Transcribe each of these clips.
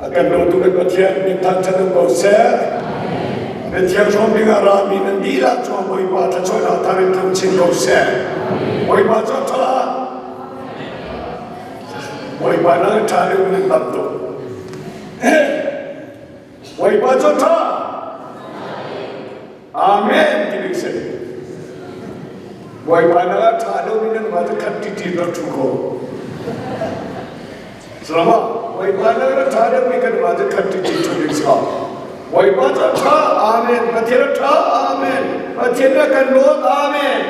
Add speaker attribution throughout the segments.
Speaker 1: A kan dawtu kan Pathian min thangṭhat um ko seh. Biathiang hrawm ding ah rami nan dihlak cungah Bawipa thluachuahnak thar in tlung chin ko seh. Bawipa cu a ṭha. Bawipa nang ṭha deuh nan tam tuk. Bawipa cu a ṭha. Amen ti ding si. Bawipa nang a ṭha deuhmi nan mah cu khat ṭiṭi rak ṭhu ko. Salama, Bawipa nang a ṭha deuhmi kan mah cu khat ṭiṭi ṭhu ding si ko. Bawipa cu a ṭha, Amen. Pathian a ṭha, Amen. Pathian na kan dawt, Amen.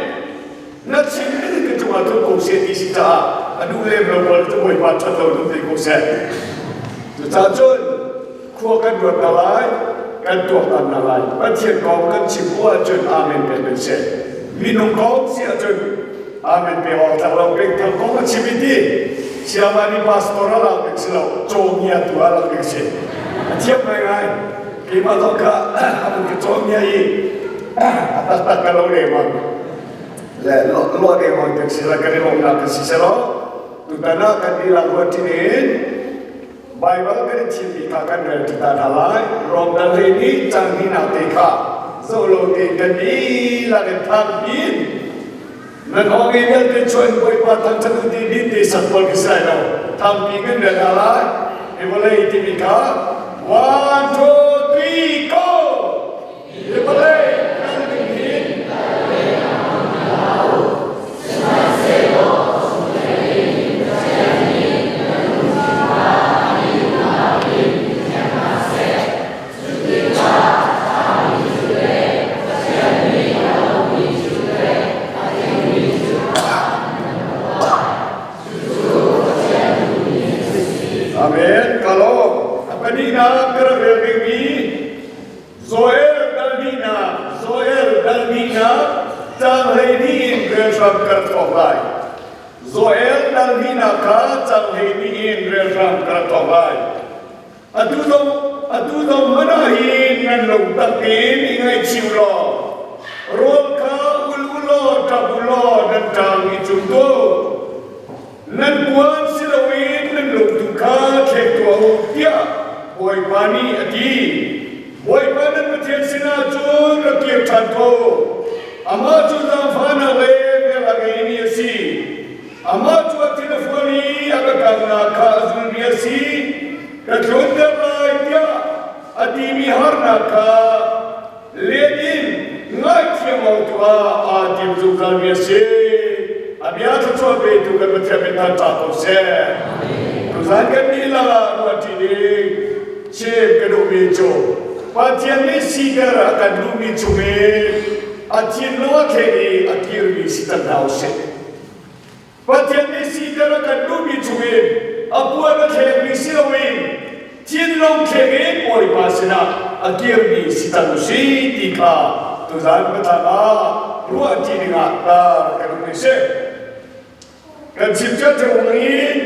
Speaker 1: Na chimmi ka cungah tlung ko seh ti si caah a duh lem lo pawl cu Bawipa ṭhat lo dum te ko seh. Cucaah cun khua kan ruat hna lai, kan tuaktan hna lai. Pathian kong kan chim bu ahcun amen pek kan si. Minung kong si ahcun amen pek awk tlak lo pek thang kong a chim i ti. Siama nih pastor a lak ding si lo, cawngia tu a lak ding si. A thiam ngaingai. Keimah zong kha a mun ka cawngia i a taktak ka lo lengmang. Le lo lengmang kan si la kan i lawmnak kan si selaw tutan ah kan dihlak ruat in Baibal kan i thimmi kha kan rel ṭi ta hna lai. Rom dal hlei nih cang hnihnak te kha zoh lo tein kan dihlak in thang in nan aw ngei vialte chuan Bawipa thangṭhat u ti din te sak pawl khi si lai lo. Thangpi kan rel hna lai. Hi vawlei timi kha one two three go! Hi vawlei kan ding hin Amen. Ka lawm. A pahnihnak ka rak rel dingmi Joel dalhnak Joel dalhnak caang 12 in rel hram ka rak thawk lai. Joel dalhnak kha caang 12 in rel hram ka rak thawk lai. Atu zong atu zong hmanh ah hin nan lungtak tein i ngaihchih u law rawl kha ul u law ṭap u law nan ṭaang i cum tuah u. Nan puan si loin nan lungtu kha thlek tuah u tiah Bawipa nih a ti. Bawipa nan Pathian sinah cun rak kir ṭhan ko. Amah cu zaangfahnak le vel a ngeimi a si. Amah cu a thin a fual i a ka kamnak kha a zulmi a si. Ka tlunter lai tiah a timi harnak kha let in ngaihthiam awk tu ah aa tim zungzalmi a si. A bia thluachuah petu kan Pathian min thangṭhat ko seh. Tuzan kan dihlak ah ruahṭi ding chim ka duhmi cu Pathian nih siter a kan duhmi chungin a thinlung a thleng i a kirmi si cang hna u sih. Pathian nih siter a kan duhmi chungin a puan a thlengmi si loin thinlung thleng in Bawipa sinah a kirmi si cang u si ti kha tuzan biathlam ah ruahṭi dingah tar kan um i si. Kan chim cia ṭheo in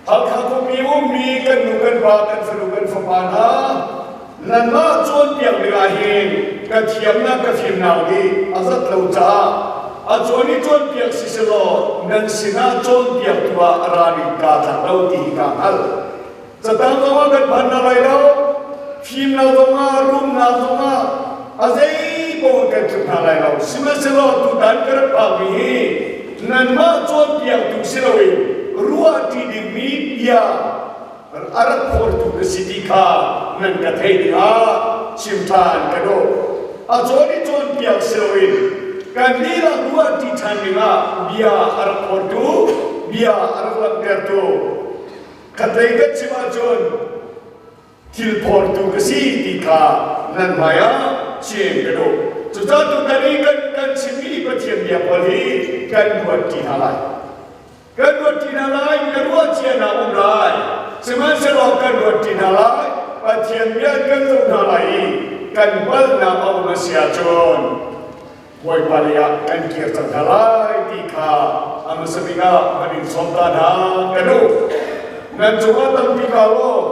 Speaker 1: Halkha khuapi ummi kan nu kan pa kan fanu kan fapa hna nanmah cawnpiak dingah hin ka thiamnak ka fimnak nih a zat lo caah a cawn i cawnpiak si selaw nan sinah cawnpiaktu ah a ra ding kaa tlak lo ti hi kaa hngalh. Catang zongah kan phan hna lai lo, fimnak zongah rumnak zongah a zei paoh kan tluk hna lai lo. Sihmanhsehlaw tutan ka rak phakmi hi nanmah cawnpiaktu si loin ruahṭi dingmi bia a rak phortu ka si ti kha nan ka theih dingah chim ṭhan ka duh. A cawn i cawnpiak si loin kan dihlak ruahṭi ṭhan dingah bia a rak phortu, bia a rak langhtertu khatlei kan chim ahcun thil phortu ka si ti kha nan hmaiah chim ka duh. Cucaah tutan i kan kan chimmi Pathian bia pawl hi kan ruat ṭi hna lai. Kan ruat ṭi hna lai, na ruah cia na um lai. Sihmanhsehlaw kan ruat ṭi hna lai, Pathian bia kan zoh hna lai i kan palhnak a um a si ahcun Bawipa lei ah kan kir cang hna lai ti kha a hmasa bik ah van in sawm ta hna ka duh. Nan cungah tampi kaa lawm.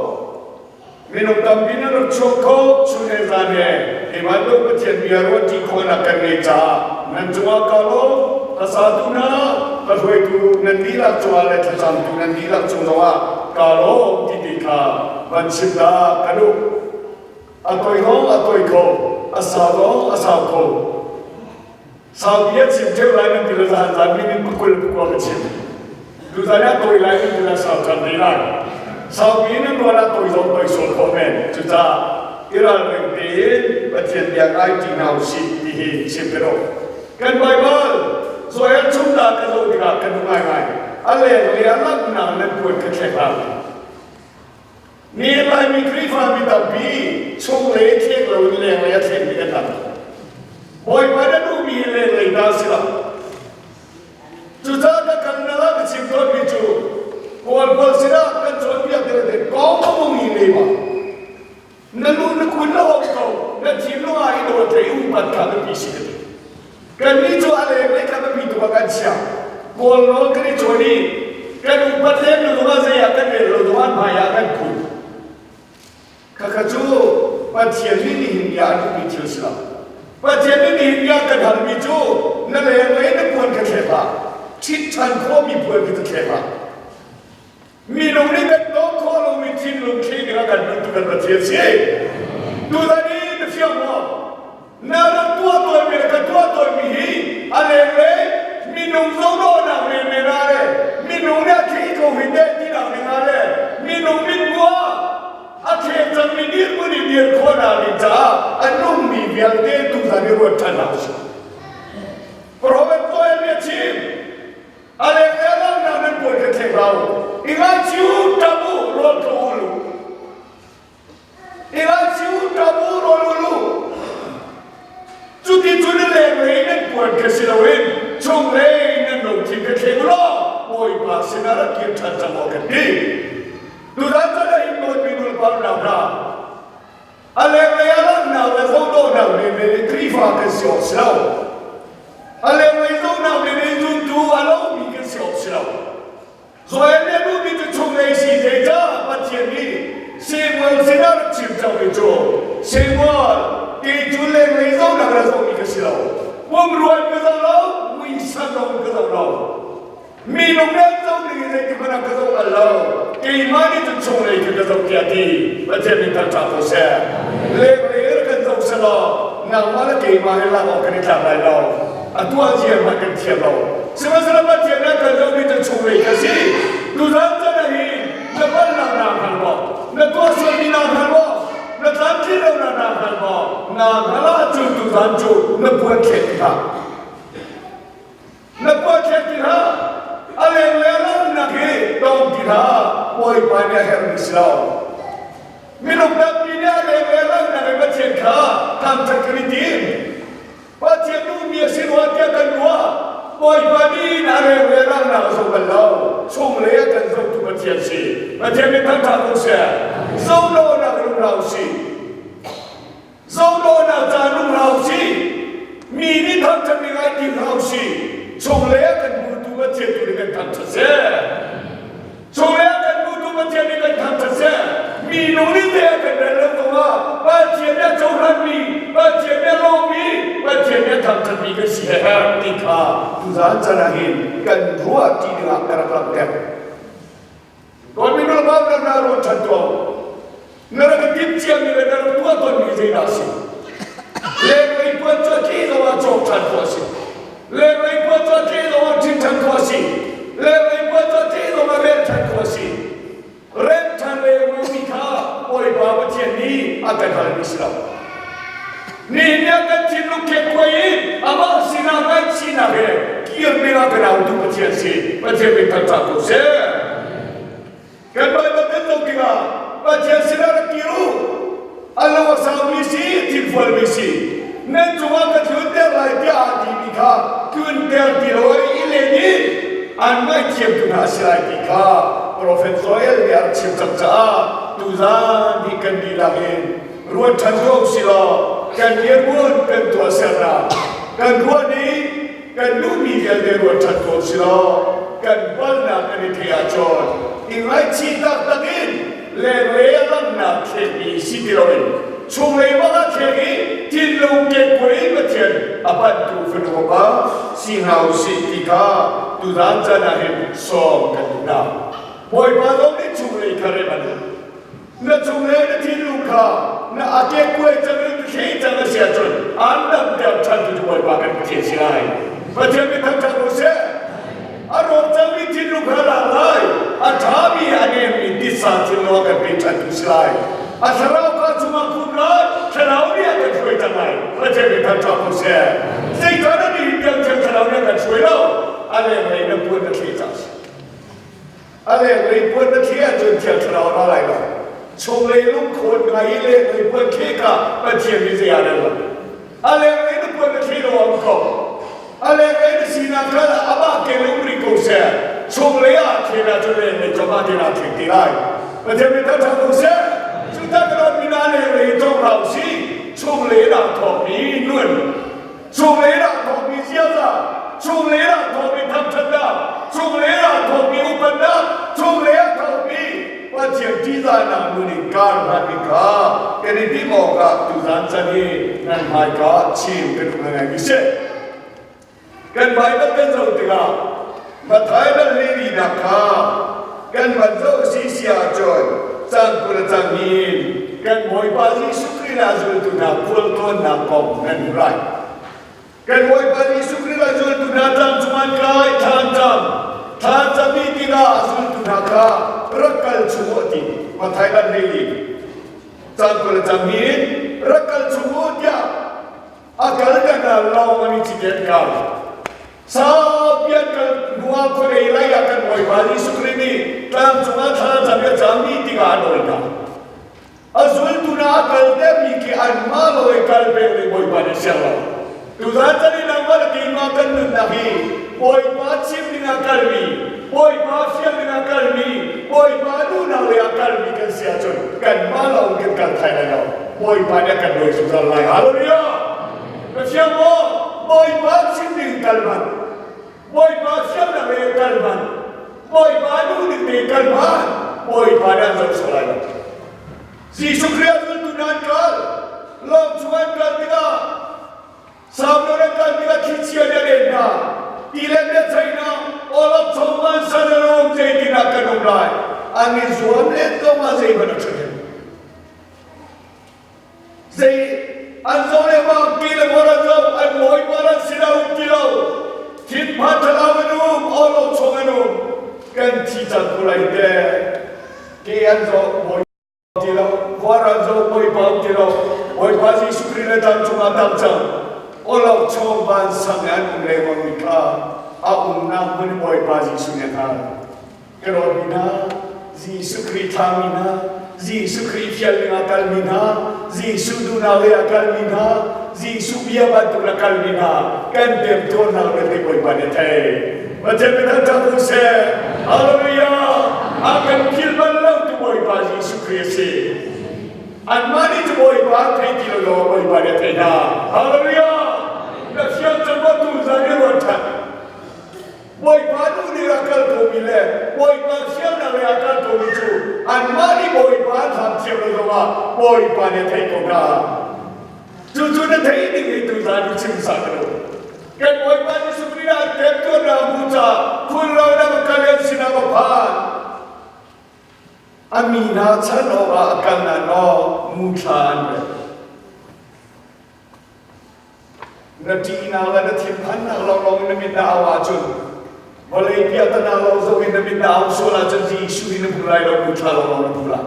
Speaker 1: Minung tampi nan rak chuak kho chun he zan he hi bantuk Pathian bia ruahṭi khawhnak kan ngei caah nan cungah kaa lawm. Hlasatu hna, ka hruaitu nan dihlak cungah le thlacamtu nan dihlak cung zongah kaa lawm ti ti kha van chim ta ka duh. A toi zong a toi kho, a sau zong a sau kho. Sau bia chim ṭheu lai nan ti le zahan zan min in 20 pakua ka chim. Tuzan ah toi lai nan ti le sau ṭhan ve lai. Sau bi nan rual ah toi zong toi sual khawh men. Cucaah i ralring tein Pathian bia ngai ṭi hna usih ti hi chim ka duh. Kan Baibal Joel chung ta ka zoh tikah ka duh ngaingai. A leng le a langhnak nan puan ka thlek hlah. Ni Laimi Khrihfa mi tampi chunglei thlek loin lenglei a thlekmi kan tam. Bawipa na duhmi lenglei dah si lo. Cucaah ka kal na ka chim tawnmi cu Kawl pawl sinah kan cawnpiak te kong a mumi le ma. Na lu na kun na hawk ko na thinlung ah i dawt le i upat kha biapi si ka ti. Kannih cu a lenglei kha biapi tuk ah kan chia. Kawl nawl kan i cawn i kan upat lem lo zongah zei ah kan rel lo zongah hmai ah kan kun. Khakha cu Pathian nih nihin bia a duhmi thil si lo. Pathian nih nihin bia kan halmi cu na lenglei na puan kha thlek hlah. Ṭhit ṭhan khawhmi puan kha cu thlek hlah. Minung nih kan tawh khawh lomi thinlung thli ding ah kan nuntu kan Pathian si. Tuzan i na fiang maw? Na rak tuah tawnmi le ka tuah tawnmi hi a lenglei minung zohdawhnak menmen ah le minung nih a thli ko hi teh tinak ding ah le minung mithmuh ah a thleng cangmi dirhmun i dir khawhnak ding caah a nungmi vialte tuzan i ruat ṭhan hna usih. Prophet Joel nih a chim. A leng le langnak nan puan kha thleng hlah u. I ngaichih u, ṭap u, rawl tlo ul u. I ngaichih u, ṭap u, rawl ul u. Cuti cun a lenglei nan puan kha si loin chunglei nan lungthin kha thleng u law Bawipa sinah rak kir ṭhan cang awk kan ti. Tuzan caan ah hin dawtmi nulepa unau hna, A lenglei ah langhnak le zohdawhnak menmen in Khrihfa kan si awk si lo. A lenglei zohnak men in zumtu a lomi kan si awk si lo. Joel nih a duhmi cu chunglei si te caah Pathian nih Samuel sinah rak chim cangmi cu Samuel kei cu lenglei zohnak le zohmi ka si lo. Pumrua in ka zoh lo, muisam zong in ka zoh lo. Minung nih an zoh ning in zeitik hmanh ah ka zoh bal lo. Keimah nih cun chunglei kha ka zoh tiah ti. Pathian min thangṭhat ko seh. Lenglei in kan zoh selaw nangmah le keimah hi lak awk kan i tlak lai lo. A tuah zia hmanh kan thiam lo. Sihmanhsehlaw Pathian nih a kan zohmi cu chunglei kha si. Tuzan chan ah hin na palhnak naa hngal maw? Na tuah sualmi naa hngal maw? Na tlamtlin lonak naa hngal maw? Naa hngal ahcun tuzan cu na puan thlek tikah Na puaṭhiat ti hlah, a lenglei a langhnak hi tawng ti hlah, Bawipa nih a herhmi si lo. Minung tampi nih a lenglei a langhnak i Pathian kha thangṭhat kan i tim. Pathian duhmi a si rua tiah kan ruah. Bawipa nih a lenglei a langhnak a zoh bal lo. Chunglei a kan zohtu Pathian si. Pathian nih thangṭhat ko seh. Zohlonak lung si. Zohdawhnak ca nung hlah usih. Mi nih thangṭhat ding ah tim hlah usih. Chunglei ah kan hmutu Pathian tu nih kan thangṭhat seh. Chunglei ah kan hmutu Pathian nih kan thangṭhat seh. Mi nung nih te ah kan rel lo ko ah Pathian nih a cohlanmi, Pathian nih a lawmmi, Pathian nih a thangṭhatmi kan si he herh ti kha tuzaan caan ah hin kan ruah ṭi dingah ka rak langhter. Dawtmi nulepa na na ruat ṭhan tuah. Na rak timh ciami le na rak tuah tawnmi zeidah a si? Lenglei puan cu a tle zongah cawk ṭhan khawh a si. Lenglei puan cu a tle zongah ṭhin ṭhan khawh a si. Lenglei puan cu a tle zongah rel ṭhan khawh a si. Rem ṭhan lengmangmi kha Bawipa Pathian nih a kan halmi si lo. Nihin ni ah kan thinlung kekkuai in amah sinah ngaihchihnak he kir dingah kan autu Pathian si. Pathian min thangṭhat ko seh. Kan Baibal kan zoh tikah Pathian sinah rak kir u. A lo a saumi si, thinfualmi si. Nan cungah ka tlunter lai tiah aa timi kha tlunter ti lo i len in an ngaihthiamtu hna a si lai ti kha Profet Joel nih a rak chim cang caah tuzaan hi kan dihlak in ruat ṭhan ko usih law kan dirhmun kan tuahsernak kan ruah nih kan duhmi vialte ruat ṭhan ko usih law kan palnak kan i theih ahcun i ngaihchih taktak in lenglei a langhnak thlekmi si ti loin chunglei bang ah thlek i thinlung kekkuai in Pathian a panhtu fanu pa si hna usih ti kha tuzaan caan ah hin sawm kan duh hna. Bawipa zong nih chunglei kha rem a duh. Na chung le na thinlung kha na a kekkuai cang i na thlei cang a si ahcun aan damter ṭhan tu cu Bawipa kan Pathian si lai. Pathian min thangṭhat ko seh. A rawk cangmi thinlung kha lak lai. A ṭhami a nemmi titsa thinlung a kan pe ṭhan tu si lai. A thlarau kha chungah khum lai, thlarau nih a kan hruai cang lai. Pathian min thangṭhat ko seh. Zeicahdah nihin tiang Thiang Thlarau nih a kan hruai lo? A lenglei na puan na thleh cang si. A lenglei puan na thleh ahcun Thiang Thlarau a ra lai lo. Chunglei lungkhawn ngai i lenglei puan thleh kha Pathian nih zei ah a rel lo. A lenglei na puan na thleh lo a um ko. A lenglei na sinak kha amah ke le um rih ko seh. Chunglei ah thlen ahcun lenglei cu amah tein aa thleng te lai. Pathian min thangṭhat ko seh. Cu tak ram min ah lenglei cawk hlah usih. Chunglei in aa thawkmi nun Chunglei ah thawkmi ziaza, chunglei ah thawkmi thangṭhatnak, chunglei ah thawkmi upatnak, chunglei ah thawkmi Pathian ṭihzahnak nun in kar hlanmi kha kan i timh awkah tuzan can hi nan hmaika chim ka duh ngaingai si. Kan Baibal kan zoh tikah Matthai bal lilinak kha kan van zoh si si ahcun cang kul a cang in kan Bawipa Jesuh Khrih le a zultu hna khualtlawnnak kong nan hmu lai. Kan Bawipa Jesuh Khrih le a zultu hna tlang cung an kai thla an cam. Thla an cam i tikah a zultu hna kha rak kal chung u a ti. Matthai bal lili cang kul a cang in rak kal chung u tiah a kal kan lawng an i citen kal. Saupi an kal hnuah khuadei lei ah kan Bawipa Jesuh Khrih nih tlang cungah thla cam i a cammi tikah a nawl hna. A zultu hna a kaltermi khi anmah lo i kal peng ding Bawipa nih a siang lo. Tuzan chan i nangmah le keimah kan nunnak hi Bawipa chim ding ah kalmi, Bawipa fial ding ah kalmi, Bawipa duhnak lei ah kalmi kan si ahcun kanmah lo in kan kal thai lai lo. Bawipa nih a kan dawi zungzal lai. Hallelujah! Na fiang maw? Bawipa chim ding kal hmanh. Bawipa fialnak le kal hmanh. Bawipa duh ding te kal hmanh. Bawipa nih an zoh sawh lai lo. Jesuh Khrih a zultu hna an kal. Lawng chung an kal tikah Saulo an kal tikah thlichia nih a len hna. Ti le biaceihnak awlokchong vansan a rum zeitinah kan um lai. An i zuam len zongah zeihmanh a ṭhahnem. Zei an zoh le bang ti le vor an zoh an bawipa an si lo ti lo thinphan thlarau an um awlokchong an um kan thi cang ko lai te ke an zoh bawi ti lo vor an zoh bawipa ti lo bawipa Jesuh Khrih le tlang cungah tang cang awlokchong vansang an um lengmang mi kha a umnak hmun bawipa Jesuh nih a hngal Ka dawtmi hna, Jesuh Khrih thlahmi hna, Jesuh Khrih fial ding ah kalmi hna, Jesuh duhnak lei ah kalmi hna, Jesuh bia bantuk na kalmi hna, kan temtuarnak vialte Bawipa nih a thei. Pathian min thangṭhat u seh. Hallelujah! A kan philh bal lo tu Bawipa Jesuh Khrih a si. Anmah nih cu Bawipa an thei ti lo lawng Bawipa nih a thei hna. Hallelujah! Na fiang cang maw tu zan i ruat ṭhan. Bawipa duh nih a kal komi le Bawipa fialnak lei ah kal komi cu anmah nih Bawipa an hlam thiam lo zongah Bawipa nih a theih ko hna. Cucu na theih ding hi tuzan i chim sa ka duh. Kan Bawipa Jesuh Khrih ah temtuarnak a hmuh caah khulro na va kal i an sinah va phan. A mi hna chan awkah a kal na naw muthla an rel. Na ṭihnak le na thinphannak lawnglawng in na mit na au ahcun vawlei piahtana lo zoh in na mit na au sual ahcun Jesuh hi na hmu lai lo, muthla lawnglawng na hmu lai.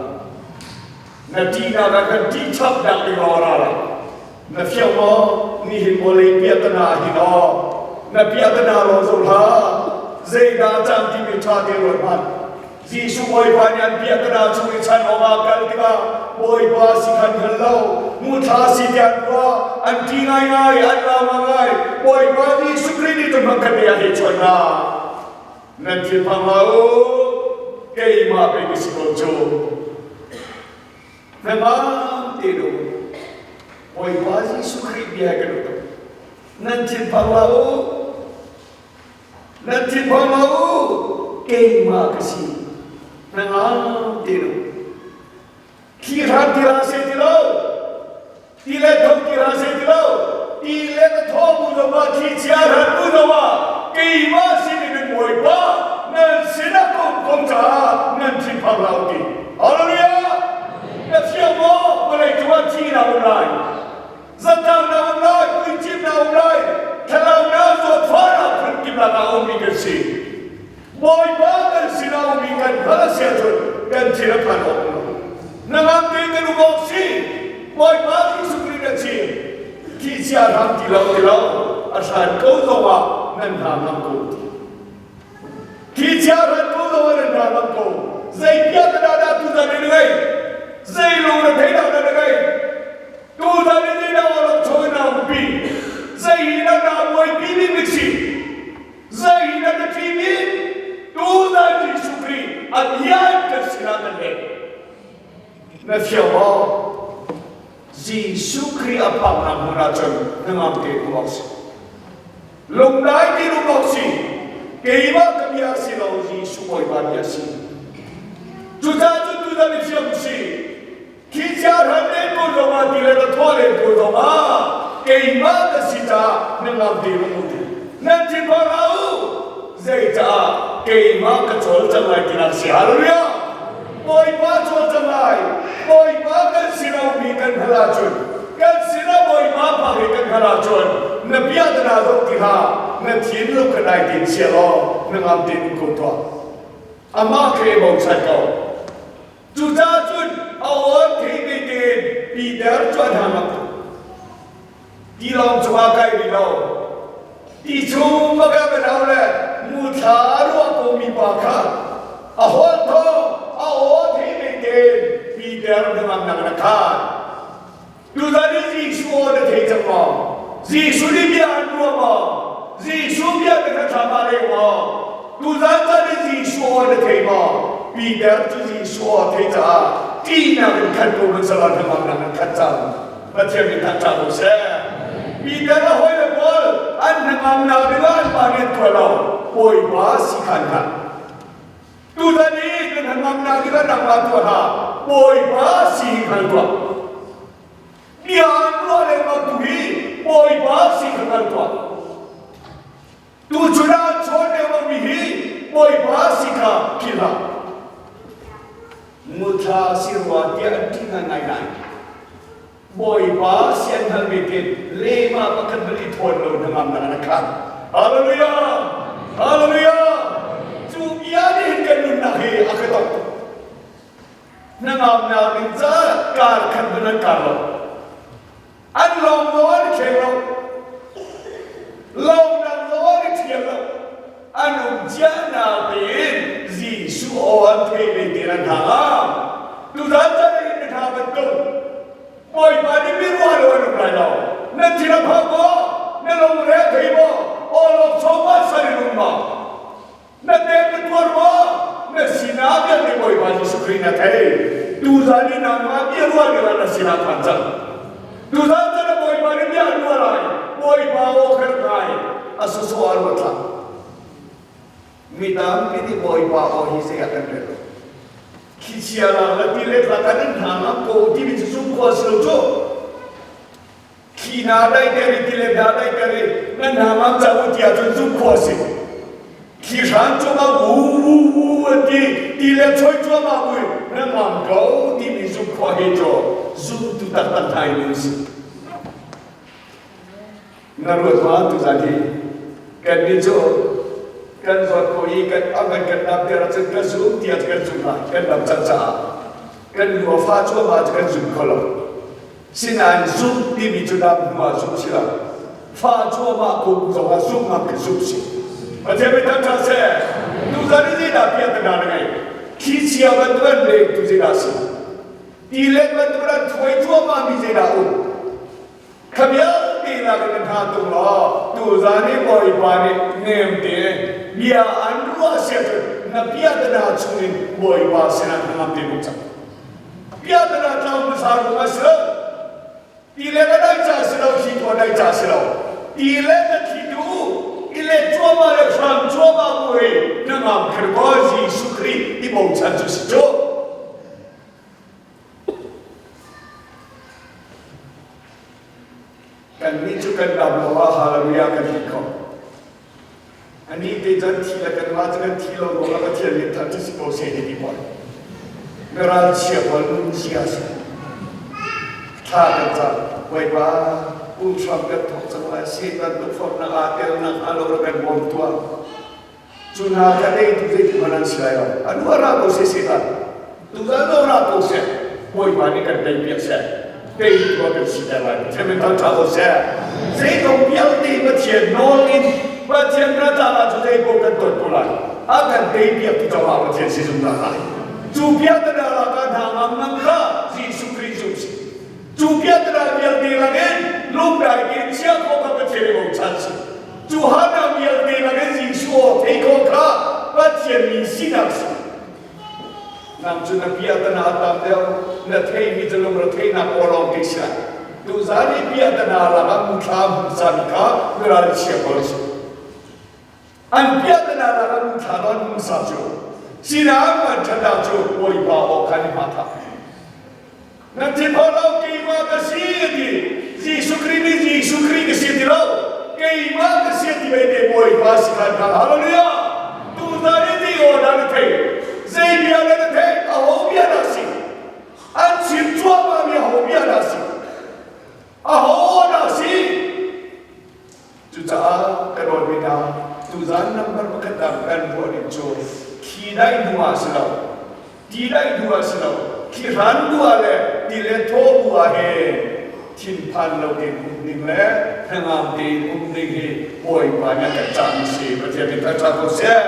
Speaker 1: Na ṭihnak ah kan ṭih chapnak ding lawng a ra lai. Na fiang maw? Nihin vawlei piahtana ah hin aw, na piahtana lawng zoh hlah. Zeidah a cang timi ṭha te ruat hmanh. Jesuh Bawipa nih an piahtana chung i chan awkah kal tikah Bawipa si khan hngal lo, muthla si tiah an ruah, an ṭih ngaingai, an lau ngaingai. Bawipa Jesuh Khrih nih cun hmakhat te ah hei chuan hna. Nan thinphang hlah u, keimah pei ka si ko cu. Hnangam te do. Bawipa Jesuh Khrih bia he kan um tuk. Nan thinphang hlah u, Nan thinphang hlah u, keimah ka si. Hnangam te lo. Thli hran ti hlah seh ti lo. Ti le tho ti hlah seh ti lo. Ti le ka thaw bu zongah thli chia hran bu zongah keimah sin in nan Bawipa nan sinah ka um ko caah nan thinphang hlah u ti. Hallelujah! Bawipa kan sinah ummi kan hngalh a si ahcun kan thin a phan awk lo. Nangam tein kan um awk si. Bawipa Jesuh Khrih na chim. Thihchia hram ti lo ti lo a hran ko zongah nan hna ngam ko ti. Thihchia hran ko zongah nan hna ngam ko. Zei bia ka dah dah tuzan in ngei? Zei lung na thei dah na ngei? Tuzan in ni na awlok chawin na umpi. Zei hi na dah buaipi mi bik si? Zei na ka ṭih i tuzan Jesuh Khrih a bia in kan sinah kan hek. Na fiang maw? Jesuh Khrih a phaknak hmun ahcun hnangam te um awk si. Lungdai tein um awk si. Keimah ka bia si lo Jesuh Bawipa bia si. Cucaah cun tuzan i fiang si. Khi chia ran len ko zongah ti le ka thawh len ko zongah keimah ka si caah hnangam tein um u ti. Nan thinphang hlah u. Zeicah keimah ka cawl cang lai tinak si. Hallelujah! Bawipa cawl cang lai. Bawipa kan sin a ummi kan hngalh ahcun kan sinah Bawipa phak i kan hngalh ahcun na bia na zoh ti hlah na thinlung kha dai tein chia law hnangam tein um ko tuah. Amah kha i bochan ko. Cucaah cun a aw thei ve tein Peter cu an hang tuk. Tilawng cungah kai rih lo. Ti chung va ka va le muthla a ruah komi pa kha a holh thawng a aw thei ve tein Peter hnangamnak na khan. Tuzan i Jesuh aw na thei cang maw? Jesuh nih bia an ruah maw? Jesuh bia na kha thla leng maw? Tuzan caan i Jesuh aw na thei maw? Peter cu Jesuh aw thei caah ṭihnak in khat ko hmansala hnangamnak in khat cang. Pathian nih thangṭhat ko seh. Peter a hawile pawl an hnangamnak dingah an pa nih an tuah lo. Bawipa si khan kha. Tutan i nan hnangamnak dingah nangmah tuah hlah. Bawipa si hi hngal tuah. Bia an ruah lengmang tu hi Bawipa si kha hngal tuah. Tuchun ah an chawn lengmang mi hi Bawipa si kha philh hlah. Muthla si rua tiah an ṭih ngaingai nain Bawipa si an hngalh ve tin lema pakhat hmanh i thawn lo hnangam nak an khat. Hallelujah! Hallelujah! Cu bia nih hin kan nunnak hi a ka tok tuk. Hnangamnak ding caah kar khat hmanh an kar lo. An lawng lo an i thleng lo. Lawng dang lo an i ṭhial lo. An um cia nak tein Jesuh aw an thei ve te an hna hnga. Tuzan caan ah hin na ṭha bantuk. Bawipa nih mi ruah lo an um lai lo. Nan thin a phang maw? Na lungre a thei maw? Awlok chawng ah sal in um maw? Na tem na tuar maw? Na sinah vialte Bawipa Jesuh Khrih na thei. Tuzan i nangmah bia ruah dingah na sinah phan cang. Tuzan chan ah Bawipa nih bia an ruah lai. Bawipa aw kher ngai a sawsawh ah ruat hlah. Mi tampi nih Bawipa aw hi zei ah kan rel lo. Thlichia lang le tilet lak ah nan hna ngam ko timi cu zumh khawh a si lo cu. Thli hna daiter i tilet hna daiter i nan hna ngam cang u tiah cun zumh khawh a si. Thli hran cungah wu wu wu an ti, tilet choi cuahmah mui nan ngam ko timi zumh khawh hi cu zumtu taktak hna in an si. Na ruat ma tuzan hi kannih cu kan zawt ko i kan a kan kan dam ter ahcun kan zum tiah kan zum lai kan dam cang caah kan nu a fa cuahmah cu kan zum kho lo. Sinain zumh timi cu dam hnu ah zumh si lo. Fa cuahmah kum zongah zumhnak khi zumh si. Pathian mi thangṭhat seh. Tuzan i zeidah piah na na ngei? Thlichia bantuk an leng tu zeidah si? Tilet bantuk an thuai cuahmah mi zeidah um? Kha vialte lak in na hna tung law tuzan i Bawipa nih nem tein bia an ruah si ahcun na piahtana chungin Bawipa sinah hnangam te buk cang. Piahtana tlau hmasa ruang a si lo. Ti le na dai ca si lo, thli tu a dai ca si lo. Ti le na thli tu i let cuahmah le hram cuahmah bu hi na ngam kher ko Jesuh Khrih i bochan cu si cu. Kannih cu kan dam lo ah hallelujah kan ti kho. Anih te cun thi le kanmah cu kan thi lo ruangah Pathian nih that cu si ko seh ti pawl. Na ralchia pawl nunzia si. Thla kan cam. Bawipa, pu Trump kan thawk cang lai. Satan tukforhnak aa telnak hnga lo rak kan bawm tuah. Cu hna kha teitu zeitin hmanh an si lai lo. Anu a ra ko seh Satan. Tuzan zong ra ko seh. Bawipa nih kan teipiak seh. Teitu a kan siter lai. Pathian min thangṭha ko seh. Zeizong vialte Pathian nawl in Pathian ra caah cu zei paoh kan ton ko lai. A kan teipiak tu caah Pathian si zungzal lai. Cu piahtana lakah hna ngam ngam kha Jesuh Khrih cu si. Cu piahtana vialte lakin lungdai tein chia khawh kha Pathian i bochan si. Cu harnak vialte lakin Jesuh aw thei khawh kha Pathian mi sinak si. Nang cu na piahtana a tam deuh, na theimi cu lungretheihnak aw lawng te si lai. Tuzan i piahtana lakah muthla hmuhsami kha na ral chia ko si. An piahtana lakah muthla nawn hmuhsa cu sinah man ṭhatnak cu Bawipa aw khan i hma thah. Nan thinhawh lo keimah ka si a ti. Jesuh Khrih nih Jesuh Khrih ka si ti lo. Keimah ka si ti ve te Bawipa si khan kha hallelujah. Tuzan i ti aw dah na thei. Zei bia dah na theih? Aho bia dah si? An chim cuahmah mi aho bia dah si? Aho aw dah si? Cucaah ka dawtmi hna, tuzan nambar pakhat ah kan ruah ding cu thi daih hnu ah si lo, ti daih hnu ah si lo, thli hran hnu ah le ti le thaw hnu ah hin thinphan lo tein um ding le hnangam tein um ding hi Bawipa nih a kan cahmi si. Pathian min thangṭhat ko seh.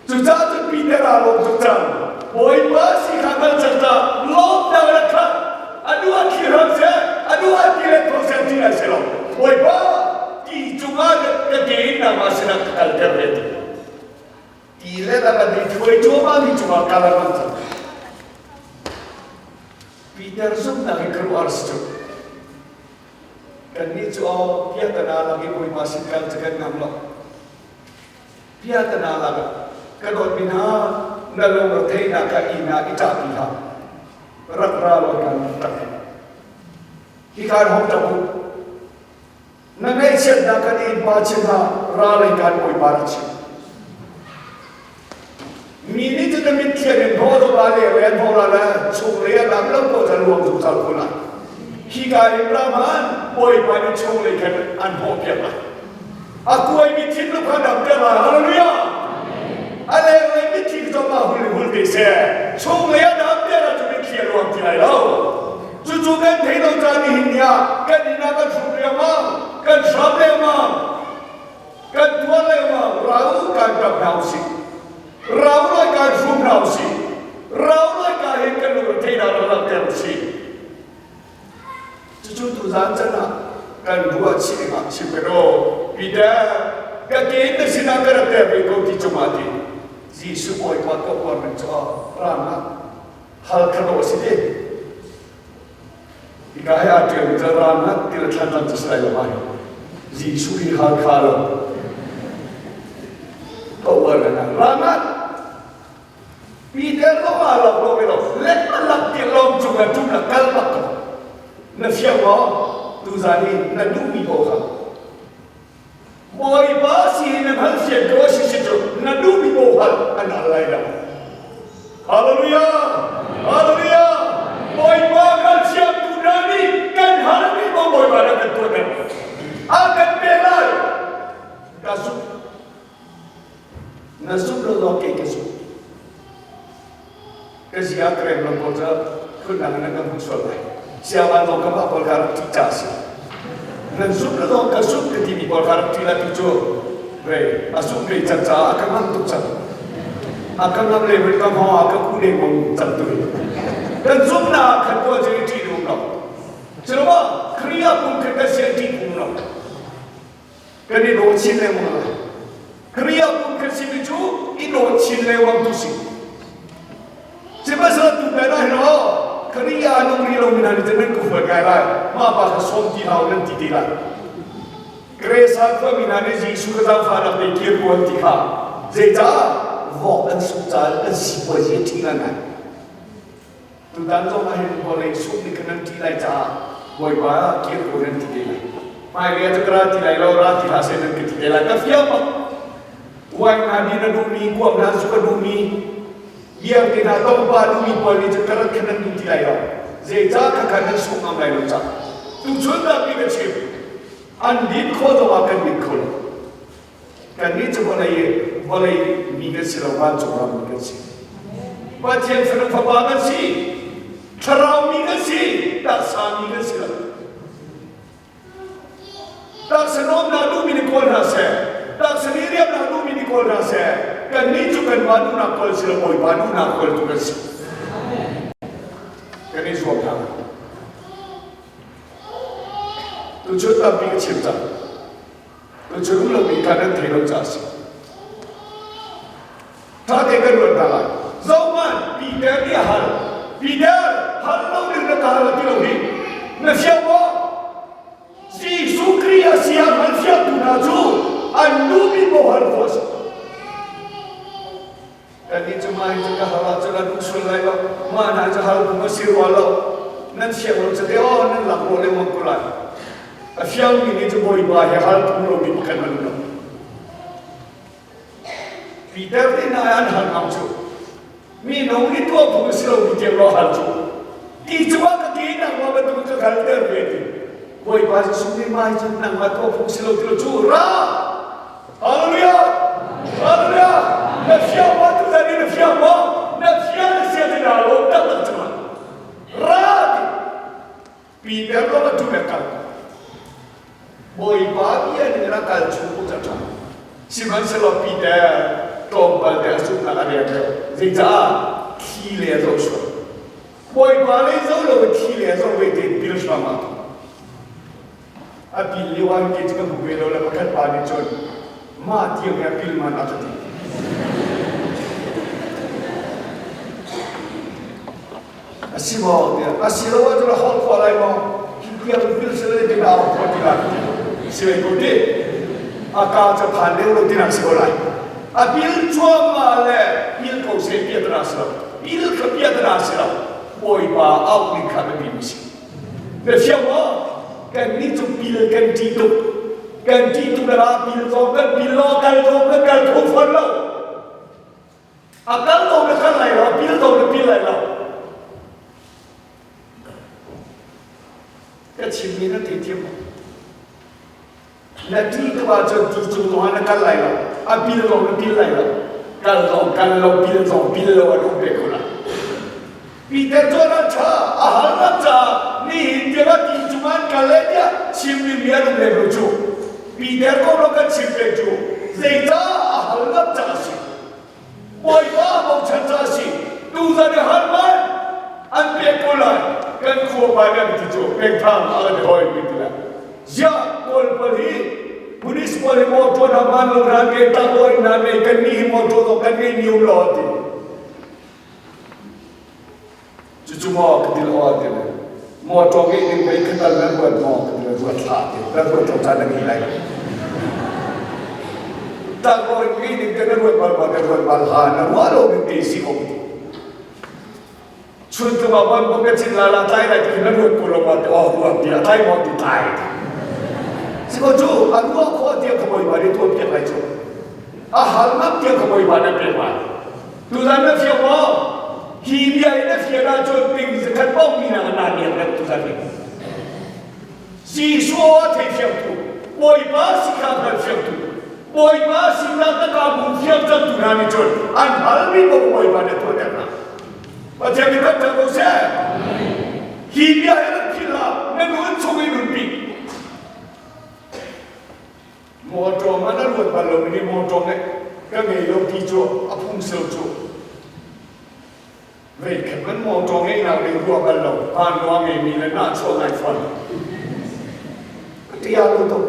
Speaker 1: Cucaah cun Peter aa lawm tuk cang. Bawipa si kha hngal cang ca lawmnak rak khat. A nu a thli hram seh, a nu a ti le tho seh ti lai seh law Bawipa ti cungah ka ke in nangmah sinah ka kalter ve ti. Ti le lam an i thuai cuahmah mi cungah kal a ngam cang. Peter zumhnak hi khuaruahhar si cu. Kannih cu aw piahtana lak i Bawipa sin kal cu kan ngam lo. Piahtana lakah ka dawtmi hna na lungretheihnak kha inn ah i ṭahpi hlah. Rak ra law kan ṭap. Hika in hong ṭap u. Na ngaihchiatnak kha na innpa chim hlah, ra lei kaan bawipa rak chim. Mi nih cun na mitthlian in hnawh zungzal le rian hnawh la le chunglei a dam lo ko ca luang zungzal ko lai. Hika in ra hmanh bawipa nih chunglei khan an hnawhpiak lai. A kuaimi thinlung kha damter lai. Hallelujah! A lenglei mitthli zong ah hul in hul te seh. Chunglei a damter ahcun mitthli a luang ti lai lo. Cucu kan thei lo caan nihin ni ah kan inn ah kan hrum riangmang, kan hram lengmang, kan tuar lengmang. Rau kan ṭap hna usih. Rau lai kan hrum hna usih. Rau lai ka hin kan lungre theihnak rak langhter usih. Cucu tuzaan can ah kan ruah chih dingah chim ka naw. Peter, ka ke in na sinah ka rak ter ve ko ti cungah ti. Jesuh Bawipa ka uar ning cu rang ah hal kha dawh a si ti. Hika hi aa ṭialmi cu rang ah ti le thlan lam cu si lai lo mai. Jesuh hi hal kha lo. Ka uar ning ah rang ah Peter zong aa lawm lo ve lo. Lek ti lawm cung le ṭum le kal bak ko. Na fiang maw? Tuzaan i na duhmi paoh kha. Bawipa si hi na hngal fian ko a si si cu na duhmi paoh hal an al lai lo. Hallelujah! Hallelujah! Bawipa kan siamtu hna nih kan halmi paoh Bawipa na kan tuah deuh. A kan pe lai. Ka zumh. Na zumh lo lawng kei ka zumh. Ka zia ka rem lo pawl cu phundang in nan ka hmuh sual lai. Siavan zong ka mah pawl kha rak ṭih ca a si. Nan zumh lo lawng ka zumh ka timi pawl kha rak ṭih la tu cu rei a zumh ve cang caah a ka ngamh tuk cang. A ka ngamh le voi ka hngawng ah ka kuh lengmang cang tu hi. Kan zumhnak ah khan tuah cu i ṭih um lo. Culoah Khrih ah pum khat kan si a ṭih um lo. Kan i daw chin lengmang lai. Khrih ah pum kan simi cu i daw chin lengmang tu si. Sihmanhsehlaw tu pen ah hin aw Khrih ah nung rih lomi hna nih cun nan ka huat ngai lai. Mah pa kha sawm ti hlah u nan ti te lai. Kresa khuami hna nih Jesuh ka zaangfahnak te kir ko an ti kha. Zeicah? Vok an suk caah an sipuazi a ṭhi ngai. Tutan zong ah hin vawlei sung nih khan nan ṭih lai caah Bawipa kir ko nan ti te lai. Hmailei ah cu ka ra ti lai lo, ra ti hlah seh nan ka ti te lai. Ka fiang bak. Wine hna nih na duhmi, kuak hna zu ka duhmi, biang te hna tongpa duhmi pawl nih cun ka rat khan nan duh ti lai lo. Zeicah khakha nan sung ngam lai lo cah. Tuchun tampi ka chim. An din khawh zongah kan din kho lo. Kannih cu vawlei vawlei mi kan si lo, vancung ram mi kan si. Pathian fanu fapa kan si. Thlarau mi kan si, taksa mi kan si lo. Taksa nuamnak duhmi nih kawl hna seh. Taksa nih riamnak duhmi nih kawl hna seh. Kannih cu kanmah duhnak kawl si lo, Bawipa duhnak kawltu kan si. Kan i zuam hna. Tuchun tampi ka chim cang. Tuchun um lomi kha nan thei lo caah a si. Ṭha tein kan ruat hna lai. Zohhmanh, Peter nih a hal. Peter, hal lo ding na ka hal ti lo hi. Na fiang maw? Jesuh Khrih a si ah hngalfiangtu hna cu an duhmi paoh hal khawh a si. Kannih cu mah hi cu ka hal ahcun an um sual lai lo. Mah hna cu hal phung a si rua lo. Nan fiang lo cu te aw nan lak rua lengmang ko lai. A fiangmi nih cu Bawipa he hal phung lomi pakhat an um lo. Peter nih na an hal ngam cu. Mi nung nih tuah phung a si lomi tiang lo hal cu. Ti cungah ka ke nangmah bantuk ka kalter ve ti. Bawipa Jesuh nih mah hi cu nangmah tuah phung si lo ti lo cu ra. Hallelujah! Hallelujah! Na fiang maw tu zan na fiang maw? Na fiang na sia ti na lawm taktak cang. Ra ti. Peter lo tu le kal. Bawipa bia ning ra kal chung ku ca ṭha. Sihmanhsehlaw Peter tlawmpal te a zumhnak a rem deuh. Zeicah? Thli le a zoh sual. Bawipa lei zoh lo in thli le a zoh ve te pil hram ah a pil lio ah ke cu ka hmu ve lo le pakhat pa nih cun mah tiang he a pil man a ka ti. A si maw tiah a si lo ahcun a holh khawh lai maw? Hi tiang pil si le ti au khawh ti lai si lai ko ti. A ka cu phan leu lo tinak si ko lai. A pil cuahmah le pil ko seh piat ra si lo. Pil kha piat ra si lo. Bawipa auh ning kha biapi mi si. Na fiang maw? Kan nih cu pil kan ṭih tuk. Kan ṭih tuk le ra pil zong kan pil lo, kal zong kan kal kho fawn lo. A kal ko na kal lai lo, a pil ko na pil lai lo. Ka chimmi na theithiam maw? Na ṭih tuk ahcun ti cung zongah na kal lai lo, a pil zong na pil lai lo. Kal zong kal lo, pil zong pil lo an um ve ko lai. Peter cu a ṭha, a halnak caah nihin tiang ah ti cungah an kal le tiah chim dingmi an um lem lo cu. Peter kong lo kan chim peng cu zeicah a halnak caah a si. Bawipa bochan caah a si. Tuzan i hal man an pek ko lai. Kan khua pa nih an ti cu pengthang a kan hoi mi ti lai. Ziah Kawl pawl hi police pawl hi motor hna man lo nan ngei tak lo in nan ngei kan nih hi motor zong kan ngei mi um lo an ti. Cucu maw ka ti lo ah ti le motor ngeih ding mei khatal nan ruat maw ka ti le ruat hlah ti nan ruat lo caan na ngei lai lo. Tlangrawl ngeih ding te na ruat bal maw na ruat bal ha na ruah lo ding te si ko ti. Chun tlung ah ban bom ka cin la la tlai lai ti na ruat ko lo ma ti oh ruat ti a tlai maw ti tlai. Si ko cu a ruah khawh tiang ka bawipa nih tuan piak lai cu. A hal ngam tiang ka bawipa nih pek lai. Tuzan na fiang maw? Hi bia in na fian ahcun ting zakhat paoh mi nak na niam deuh tuzan ni. Jesuh a thei fiangtu, Bawipa si kha hngal fiangtu, Bawipa sinak na ka bu fiang cangtu hna nih cun an halmi paoh Bawipa nih tuah ter hna. Pathian nih kan ko seh. Hi bia hi rak philh hlah, na nun chung i nunpi. Mawṭaw man a ruat bal lomi nih mawṭaw ngeih ka ngei lo ti cu a phungsel cu veikhat man mawṭaw ngeihnak ding ruah bal lo hmanrua ngeimi le nahchuah ngai fawn ka ṭial lo tuk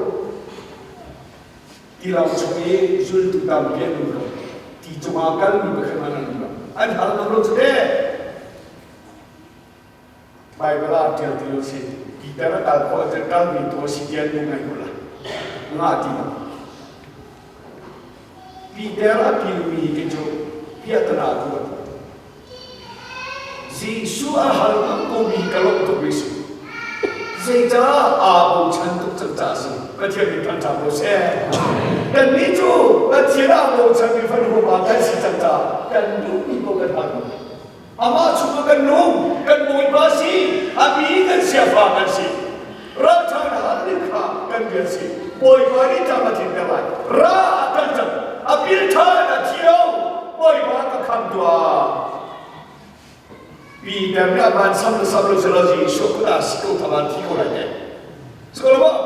Speaker 1: tilawng chung i zultu tampi an um lo ti cungah kalmi pakhat hmanh an um lo an hal ngam lo cu teh Baibal ah ṭial ti lo si. Peter a kal khawh ahcun kalmi tu a si ti an hmu ngai ko lai. Ngah ti lo. Peter a pilmi hi cu piahtana tu a tu. Jesuh a hal ngam komi ka lawmh tuk rih si. Zeicah aa bochan tuk cang caah a si. Pathian nih thangṭhat ko seh. Kannih cu Pathian aa bochanmi fanu ah kan si cang caah kan duhmi paoh kan hal ko. Amah chungah kan nung, kan Bawipa si, a mi kan siafa kan si. Ralṭha na hal ning kha kan rian si. Bawipa nih tlam a tlinter lai. Ra a kal cang. A pil ṭhan, a thi lo. Bawipa ka khamh tuah. Peter nih a van sam le sam lo selaw Jesuh kut ah si ko kha van thi ko lai te. Sikaw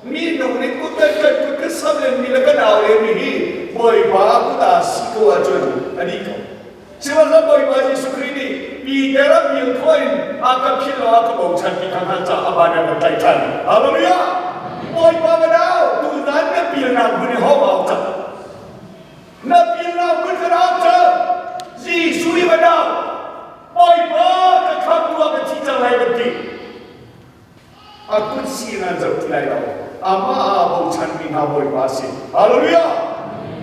Speaker 1: mi nung nih kut kan kan kut kan sam len mi le kan au len mi hi Bawipa kut ah si ko ahcun a dih ko. Sihmanhsehlaw Bawipa Jesuh Khrih nih Peter a bil khawh in a ka philh lo a ka bochan ti kha hngalh caah a van in a tlaih ṭhan. Hallelujah! Bawipa ka nau, tuzan na pilnak hmun i hawng au cang. Na pilnak hmun ka nau cang. Jesuh i ka nau, Bawipa ka khamtu ah ka thi cang lai kan ti. A kut si nan zoh ti lai lo. Amah aa bochanmi hna Bawipa a si. Hallelujah!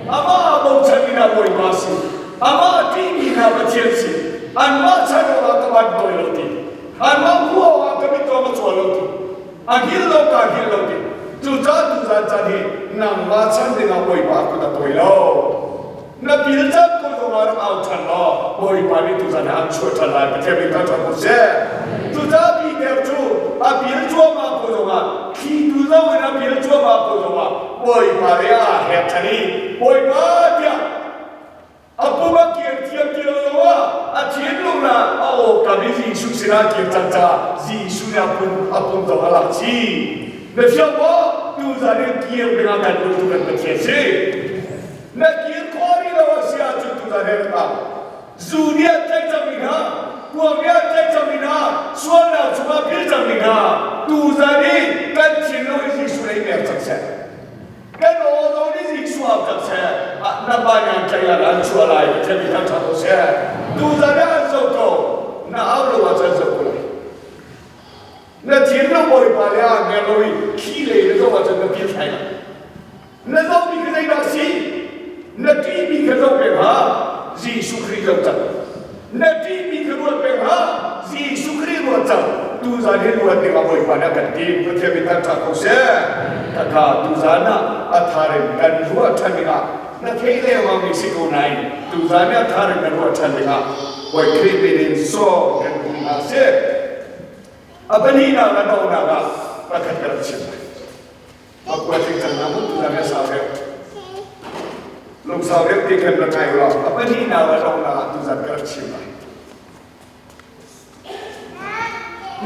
Speaker 1: Amah aa bochanmi hna Bawipa a si. Amah a ṭihmi hna Pathian si. Anmah chan awkah ka van tawi lo ti. Anmah hmuh awkah ka mitawm a cawl lo ti. A hngilh lo kaa hngilh lo ti. Cucaah tuzan caan hi nangmah chan dingah Bawipa a kut a tawi lo. Na bil cang ko zong ah rak au ṭhan law Bawipa nih tuzan ah an chuah ṭhan lai. Pathian min thangṭhat ko seh. Cucaah Peter cu a bil cuahmah ko zongah thlitu zo in a bil cuahmah ko zongah Bawipa lei ah aa hlek ṭhan i Bawipa tiah a pum a kir thiam ti lo zongah a thinlung ah a awkam i Jesuh sinah a kir cang caah Jesuh nih a pum zong a lak chih. Na fiang maw? Tuzan in kir dingah kan duhtu kan Pathian si. Na kir khawh rih lo a si ahcun tuzan he rak au. Zu nih a tlaih cangmi hna, kuang nih a tlaih cangmi hna, sualnak chungah pil cangmi hna, tuzan i kan thinlung i Jesuh lei mer cang seh. Kan aw zong nih Jesuh au cang seh. Na pa nih an tlaih lai, an chuah lai, Pathian nih thangṭhat ko seh. Tuzan ah an zoh ko, na au lo ahcun an zoh ko lai. Na thinlung Bawipa le aa mer lo i thli lei na zoh ahcun na pil thlai lai. Na zohmi kha zeidah a si? Na ṭihmi kha zoh peng hlah, Jesuh Khrih zoh cang. Na ṭihmi kha ruat peng hlah, Jesuh Khrih ruat cang. Tuzan hi ruat dingah Bawipa nih a kan tim. Pathian min thangṭhat ko seh. Khakha tuzan ah a thar in kan ruah ṭhan dingah na thei lengmang mi si ko nain tuzan i a thar in na ruah ṭhan dingah Bawi Khrih min in sawm kan duh hna sih. A pahnihnak le donghnak ah pakhat ka rak chim lai. Pakua tling cang na mun tu na sau deuh. Lungsau deuh ti khan rak ngai ulaw a pahnihnak le donghnak ah tuzan ka rak chim lai.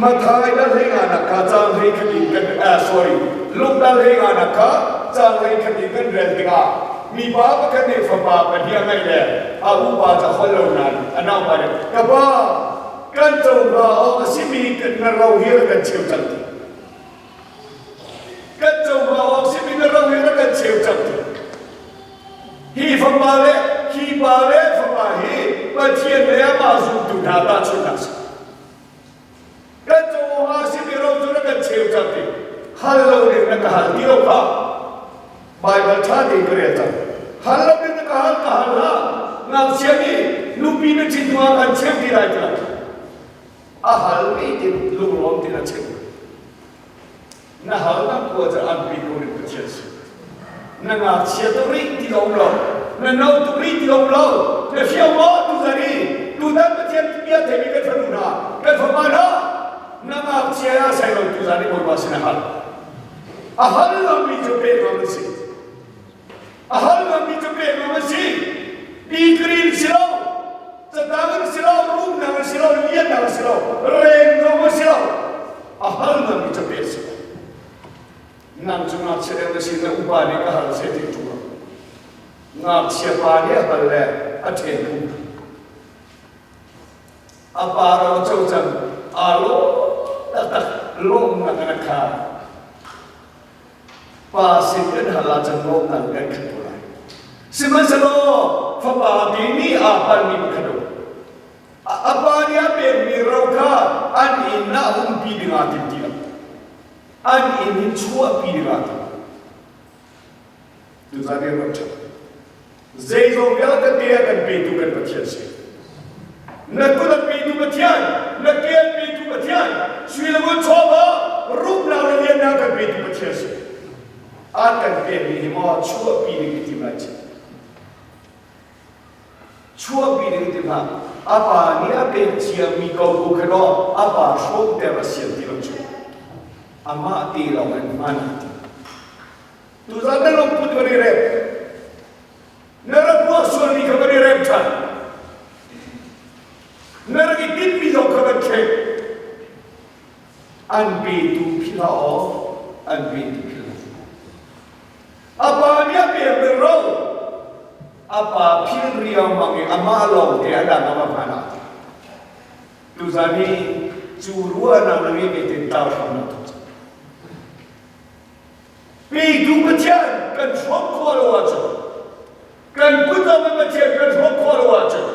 Speaker 1: Mathai dal hlei nga nak kha caang hlei khat in kan sorry lung dal hlei nga nak kha caang hlei khat in kan rel tikah mipa pakhat nih fapa pahnih a ngeih le a upa ca hol lo nain a naupa nih ka pa kan co hnga awk a simi na ro hi rak kan cheu cang ti. Kan co hnga awk simi na ro hi rak kan cheu cang ti. Hi fapa le hi pa le fapa hi Pathian le amah zumtu hna tahchunhnak si. Kan co hnga simi ro cu na kan cheu cang ti. Hal lo ding na ka hal ti lo kha. Baibal ṭha tein ka rel cang. Hal lo ding na ka hal ka hal hlah. Ngakchia nih nupi na ṭhit hnu ah kan cheu ti lai tiah a hal mi tin lunglawm tin a chim. Na hal na khua cu an pi ko ning Pathian si. Na ngakchia tu rih ti lo lo. Na no tu rih ti lo lo. Na fiang maw tuzan i tutan Pathian bia theimi kan fanu hna kan fapa hna na ngakchia ah sai lo tuzan i Bawipa sin a hal. A hal lomi cu pek lo na si. A hal lomi cu pek lo na si. Degree si lo, catang an si lo, rumnak an si lo, liannak an si lo, reng zong an si lo. A hal lomi cu pek si lo. Nang cu ngakchia deuh na si na upa nih ka hal seh ti ṭung lo. Ngakchia pa nih a hal le a ṭhen phung. A pa ro co cang aa lawm taktak lawmnak in a khar. Pa sin kan hal ahcun lawmnak kan khat ko lai. Sihmanhsehlaw fapa te nih aa palmi pakhat a um. A pa nih a pekmi ro kha an inn ah umpi ding aa tim ti lo. An inn in chuahpi ding aa tim. Tuzan i ruat ṭhan. Zeizong vialte te a kan petu kan Pathian si. Na kut a petu Pathian, na ke a petu Pathian, sui le ngun chawva, rumnak le liannak kan petu Pathian si. A kan pekmi hi maw chuahpi ding i tim lai ci. Chuahpi ding ti hlah. A pa nih a pek ciami ko bu kha law a pa hrawmter a siam ti lo cu. Amah te lawng in hman a ti. Tuzan na lungput van i rem. A pa phil riangmang i amah lawng te a dang a va hman ah tuzan hi cu ruahnak na ngei ve ten tlau hram na thawk cang. Petu Pathian kan hrawm khawh lo ahcun kan kut in Pathian kan hrawm khawh lo ahcun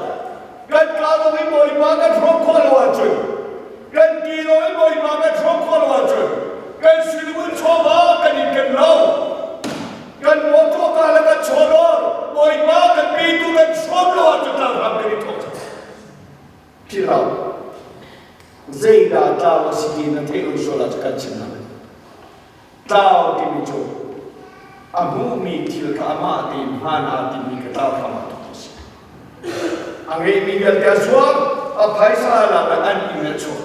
Speaker 1: kan kaa lawng in Bawipa kan hrawm khawh lo ahcun kan ti lawng in Bawipa kan hrawm khawh lo ahcun kan sinumul chawva kan in ken lo kan mawṭaw ka le kan chawdawr Bawipa kan petu kan hrawm lo ahcun tlanghram kan i thawk cang. Philh Zeidah tlau a si ti na theih lo sual ahcun kan chim lai. Tlau timi cu a hmuhmi thil kha amah tein hmaan aa timmi kha tlau hram ah thawk a si. A ngeihmi vialte a zuar, a phaisa a lak i an inn a chuak.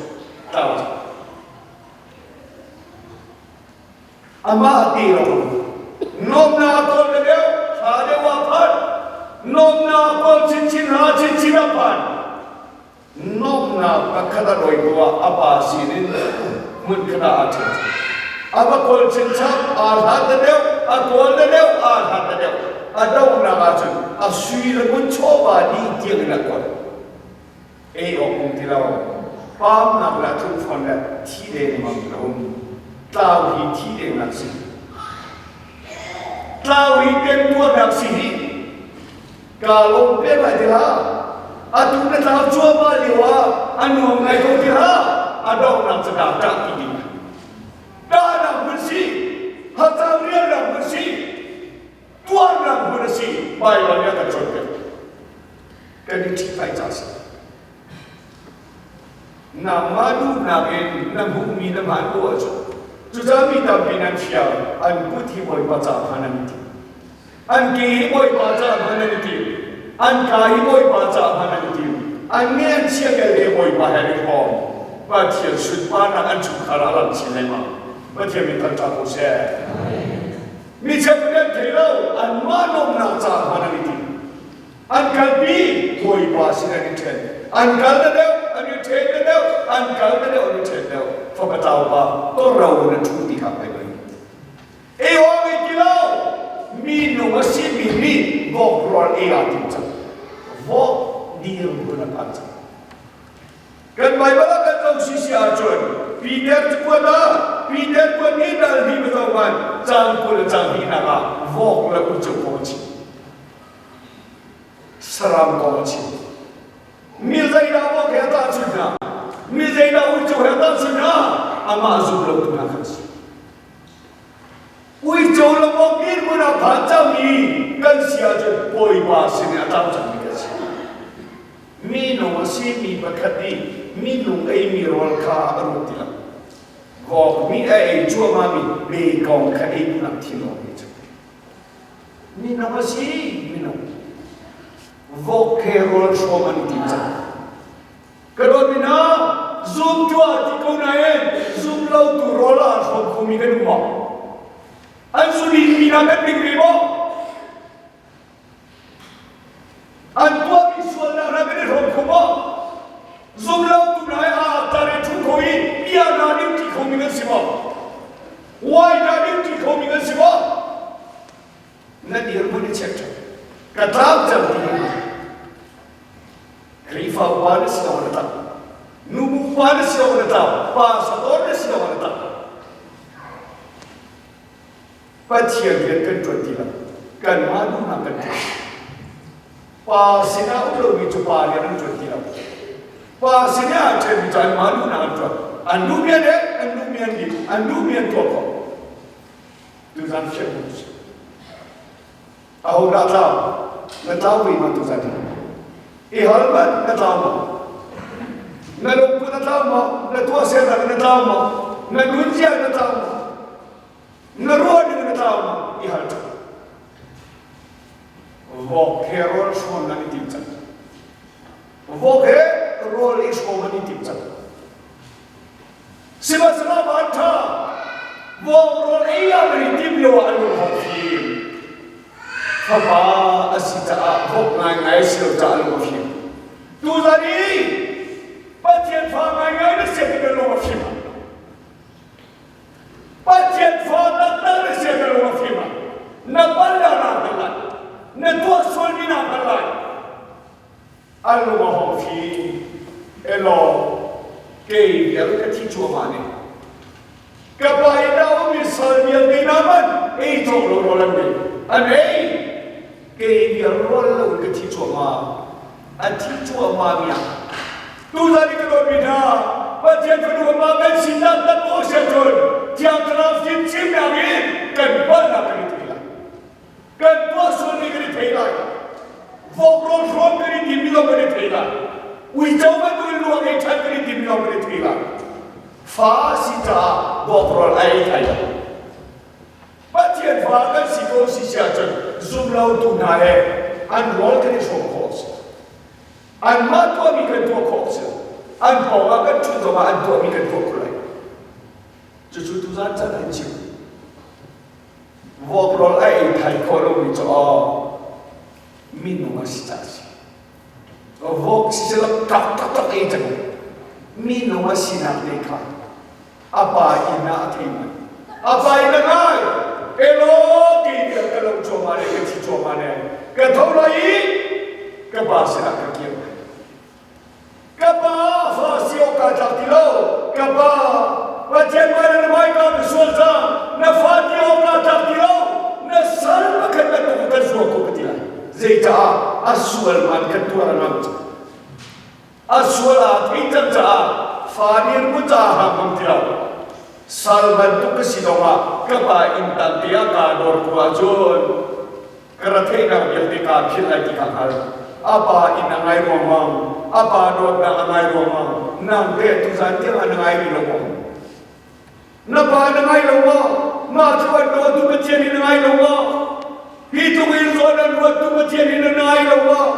Speaker 1: Tlau cu. Amah ti lo nuamnak a kawl na deuh, thla deuh ah phan. Nuamnak a kawl chinchin ha chinchin ah phan. Nuamhnak pakhat a rawi ko ah a pa sinin hmunkhat ah aa ṭhen. A va kawl chinchap, aa hlat na deuh, a kawl na deuh, aa hlat na deuh. A donghnak ahcun a sui le ngun chawva dih tiang in a kawl. Ei awk um ti lo. Paamnak le a tlung fawn le thi dengmang in a um. Tlau hi thi dengnak si. Tlau hi temtuarnak si hi. Kaa lawm pek lai ti hlah. Atu na tlau cuahmah lio ah a nuam ngai ko ti hlah. A donghnak cu dah ṭah ti ding. Ṭahnak hmun si, hacang rialnak hmun si, tuarnak hmun a si. Baibal nih a kan cawnpiak. Kan i ṭhihphaih ca si. Nangmah duhnak in na hmuhmi na hmaan ko ahcun cucaah mi tampi nan thiam an kut hi Bawipa ca hman an i tim. An ke hi Bawipa ca hman an i tim. An ka hi Bawipa ca hman an i tim. An nge an chia vialte Bawipa he an i hrawm. Pathian sunparnak an chungkhar ah a lang chin lengmang. Pathian min thangṭhat ko seh. Mi cheukhat an thei lo, anmah lawmhnak ca hman an i tim. An kalpi Bawipa sin an i ṭhen. An kal na deuh, an i ṭhen na deuh, an kal na deuh, an i ṭhen deuh. Fapa tlaupa tawro na ṭhu ti kha pei bai. Ei awk ei ti lo. Mi nung a si mi nih vok rawl ei aa tim cang. Vok dir hmun a phan cang. Kan Baibal ah kan zoh sisi ahcun Peter cakuat ah Peter kuat nih dal hnih va zoh hmanh cang 20 le cang hnihnak ah vok le uico kong a chim. Saram kong a chim. Mi zeidah vok he a tahchunh hna? Mi zeidah uico he a tahchunh hna? Amah zum lo tu hna khan si. Uico le vok dirhmun ah phan cangmi kan si ahcun Bawipa sin i a tang cangmi kan si. Minung a simi pakhat nih minung eimi rawl kha a ruat ti lo. Vok nih a ei cuahmahmi bekawng kha ei duhnak thinlung a ngei cang. Minung a si, minung. Vok he rawl hrawm an i tim cang. Ka dawt mi hna, zum tuah ti ko nain zum lo tu rawl ah hrawm khomi kan um maw? An zuni mi hna kan ding rih maw? An tuahmi sualnak hna kan i hrawm kho maw? Zum lo tu hna he aa tar i ṭhu kho i bia hna ding ṭi khomi kan si maw? Wai hna ding ṭi khomi kan si maw? Na dirhmun i check ṭhan. Ka tlau cang ti Khrihfa upa na si lo na tang. Nubu upa na si lo na tang. Pastor na si lo na tang. Pathian rian kan ṭuan ti lo. Kanmah duhnak kan ṭuan. Pa sinah um lomi cu pa rian an ṭuan ti lo. Pa sinah a ṭhenmi cu anmah duhnak an ṭuan. An duhmi an ek, an duhmi an dik, an duhmi an tuah khawh. Tuzan fiang mu si. Aho dah tlau? Na tlau ve ma tuzan hi? I hal manh na tlau maw? Na lungput a tlau maw? Na tuahsernak na tlau maw? Na nunzia na tlau maw? Na ruahning na tlau maw? I hal ṭhan. Vok he rawl hrawn nan i tim cang. Vok he rawl i hrawm an i tim cang. Sihmanhsehlaw van ṭha vok rawl ei ah nan i tim lio ah an lung a fim. Fapa a si caah vok ngaingai si lo caah lung a fim. Tuzan i Pathian fa ngaingai na si ti kan lung a fim. Pathian fa taktak na si kan lung a fim. Na pal la ra lai. Na tuah sualmi naa hngal lai. An lung a hong fi. Elaw, kei vial ka thi cuahmah ning. Ka pa inn ah ummi sal vialte hna hmanh ei cawk lo rawl an ei. An ei. Kei vial rawl lo in ka thi cuahmah. A thi cuahmah mi ah tuzan i ka dawtmi hna Pathian fanu amah kan sinak tak awk si ahcun Thiang Thlarau fimchimnak in kan palhnak kan i thei lai. Kan tuah sualmi kan i thei lai. Vok rawl hrawm kan i timmi zong kan i thei lai. Uico bantuk in ruak ei ṭhan kan i timmi zong kan i thei lai. Fa si caah vok rawl a ei thai lo. Pathian fa kan si ko si si ahcun zumlotu hna he an rawl kan i hrawm khawh a si. Anmah tuahmi kan tuah khawh a si. An pawngah kan ṭhut zongah an tuahmi kan tuah khawh lai. Cucu tuzan caan an chim. Vok rawl a ei thai khawh lomi cu aw minung a si caah a si. Vok si selaw tak taktak ei cang. Minung a sinak te kha a pa inn ah a thei manh. A pa inn a ngai. Elaw kei tiang ka lo cuahmah le ka thi cuahmah le ka tho lai i ka pa sinah ka kir lai. Ka pa fa si awk kaa tlak ti lo. Ka pa, Pathian hmai le na hmaika ka sual cang. Na fa ti awk kaa tlak ti lo. Na sal pakhat bantuk kan zuam ko ka ti lai. Zeicah a sual man kan tuar a ngam cang. A sual aa thei cang caah fa dirhmun caah haa hmang ti lo. Sal bantuk ka si zongah ka pa inn tang te ah kaa dawr ko ahcun ka ra theihnak vialte kaa philh lai ti kha hngal. A pa inn a ngai ruangmang, a pa dawtnak a ngai ruangmang, nang teh tuzan tiang ah na ngai rih lo maw? Na pa na ngai lo maw? Mah cu an dawtu Pathian hi na ngai lo maw? Hi tluk in zawn an ruattu Pathian hi na ngai lo maw?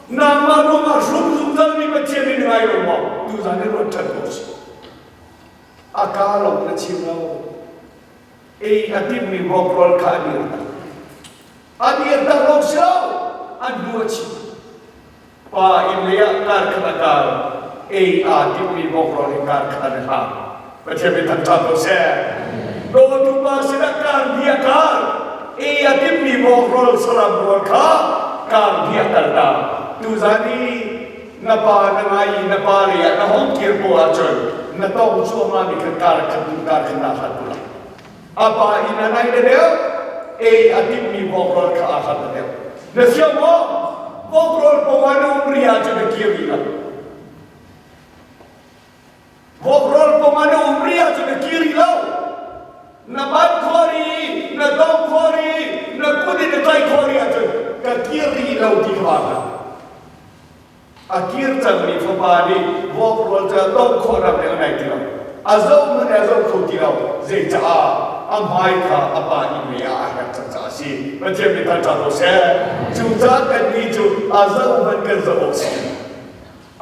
Speaker 1: Nangmah ruangah hrum zungzalmi Pathian hi na ngai lo maw? Tuzan i ruat ṭhan ko si. A kaa lawng na chim lo. Ei a timmi vok rawl kha an ir tak. An ir tak lawng si lo, an hnu a chim. Pa inn lei ah kar khat a kar, ei aa timmi vok rawl hi kar khat an i hlang. Pathian min thangṭhat ko seh. Dawtu pa sinah kar hnih a kar, ei a timmi vok rawl saram rawl kha kar hnih a kal ta. Tuzan i na pa na ngai i na pa lei ah na hong kir ko ahcun na tong cuahmahmi kha kar khat hnu kar khat naa hlat ko lai. A pa inn a nai na deuh, ei a timmi vok rawl kha aa hlat na deuh. Na fiang maw? Vok rawl pawng ah na um rih ahcun na kir rih lo. Vok rawl pawng ah na um rih ahcun na kir rih lo. Na ban khawh rih, na dong khawh rih, na kut in na tlaih khawh rih ahcun ka kir rih lo ti kha vaa hngal. A kir cangmi fapa nih vok rawl cu a tongh khawhnak ding a ngei ti lo. A zoh hmanh a zoh kho ti lo. Zeicah? A hmai kha a pa inn lei ah a herh cang caah a si. Pathian min thangṭhat ko seh. Cucaah kannih cu a zoh hmanh kan zoh awk si.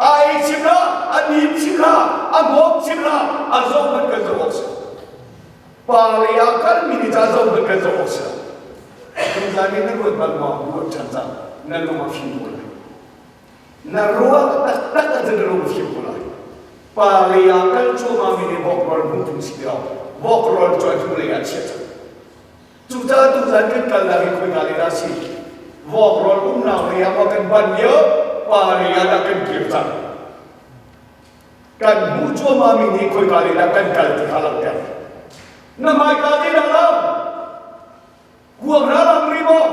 Speaker 1: A ei chim hlah, a nim chim hlah, a hmawm chim hlah, a zoh hmanh kan zoh awk si. Pa lei ah kalmi nih ca zoh hmanh kan zoh awk si. Tuzan in na ruat bal maw? Ruat ṭhan cang. Na lung a fim ko lai. Na ruah taktak ahcun na lung a fim ko lai. Pa lei ah kal cuahmahmi nih vok rawl hmuh phung si ti lo. Vok rawl cu a hnulei ah chiah cang. Cucaah tuzan kan kalnak hi khoika lei dah a si? Vok rawl umnak lei ah maw kan ban lio, pa lei ah dah kan kir cang? Kan hmuh cuahmahmi nih khoika lei dah kan kal ti kha langhter. Na hmaika zeidah lam? Kuang na lang rih maw?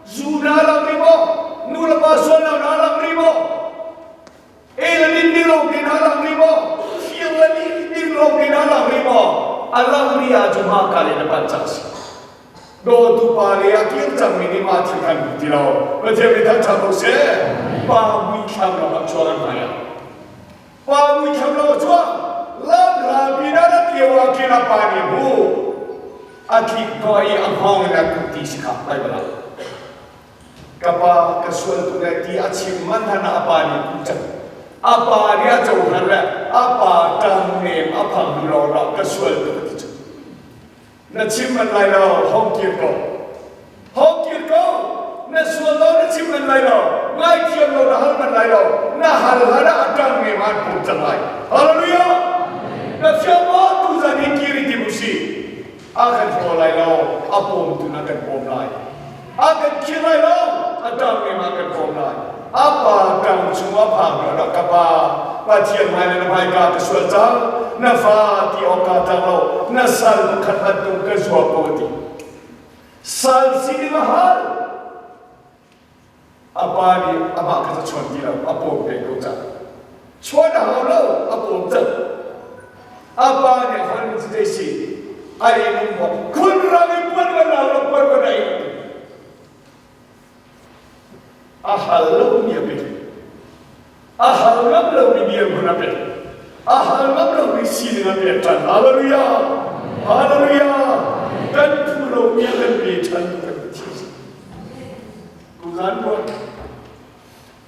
Speaker 1: Zu na lang rih maw? Nu le pa sualnak na lang rih maw? Ei le din ding lawng te na lang rih maw? Fir le din ding lawng te na lang rih maw? A lang rih ahcun mah ka le na pan cang si. Dawtu pa le a kir cangmi nih mah thil kan hmu ti lo. Pathian mi thangṭhat ko seh. Pa muithlam lawng an chuak an hmai ah. Pa muithlam lawng a chuak. Lam hla pinah na lio ah khin a pa nih hu a tlik hnawh i a hngawng in a kuh ti si kha Baibal ah. Ka pa ka sual tuk le ti a chim man hlan ah a pa nih kuh cang. A pa nih a cohlan le a pa ṭang nem a phang hnu lawng ah ka sual tuk a ti cang. Na chim manh lai lo, hong kir ko. Hong kir ko. Na sual lo na chim manh lai lo. Ngaithiam lo na hal manh lai lo. Na hal hlan ah a ṭang nem ah an pum cang lai. Hallelujah! Na fiang maw? Tuzan hi kir i tim usih. A kan hlaw lai lo, a pawmtu na kan pawm lai. A kan khir lai lo, a ṭang nem ah kan kawm lai. A pa ṭang chungah phak lo ka pa, Pathian hmai le na hmaika ka sual cang, na fa ti awk kaa tlak lo, na sal pakhat bantuk ka zuar ko a ti. Sal sining a hal. A pa nih amah kha cu chawn ti lo, a pawm peng ko cang. Chawn a hau lo, a pawm cang. A pa nih a halmi cu zei si? A inn um maw? Khulrang in puan va lau lo, puan va ei. A hal lomi a pe. A hal ngam lomi dirhmun a pe. A hal ngam lomi sining a pek ṭhan. Hallelujah! Hallelujah! Kan phu lomi a kan pe ṭhan kan Pathian. Tuzan ruat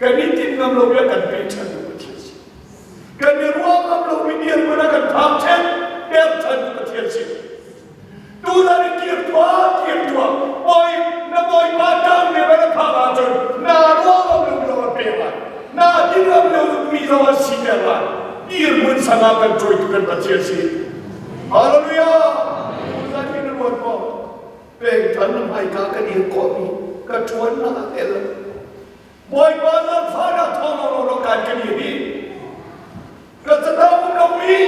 Speaker 1: kan i tinh ngam lo bia kan pe ṭhan Pathian si. Kan i ruah ngam lomi dirhmun a kan phak ṭhen, pek ṭhan Pathian si. Tuzan i kir tuah, kir tuah. Bawi, na bawipa ṭang ne na phak ahcun na ruah ngam lo zong an pek lai. Na ti ngam lo mi zong an siter lai. Dirhmun sang ah kan cawitu kan Pathian si. Hallelujah! Tuzan hi na ruat maw? Pengthan na hmaika kan ir khawhmi ka ṭuannak a tel. Bawipa zaangfahnak thawng lawnglawng kan kan i hi. Ka catang um lomi,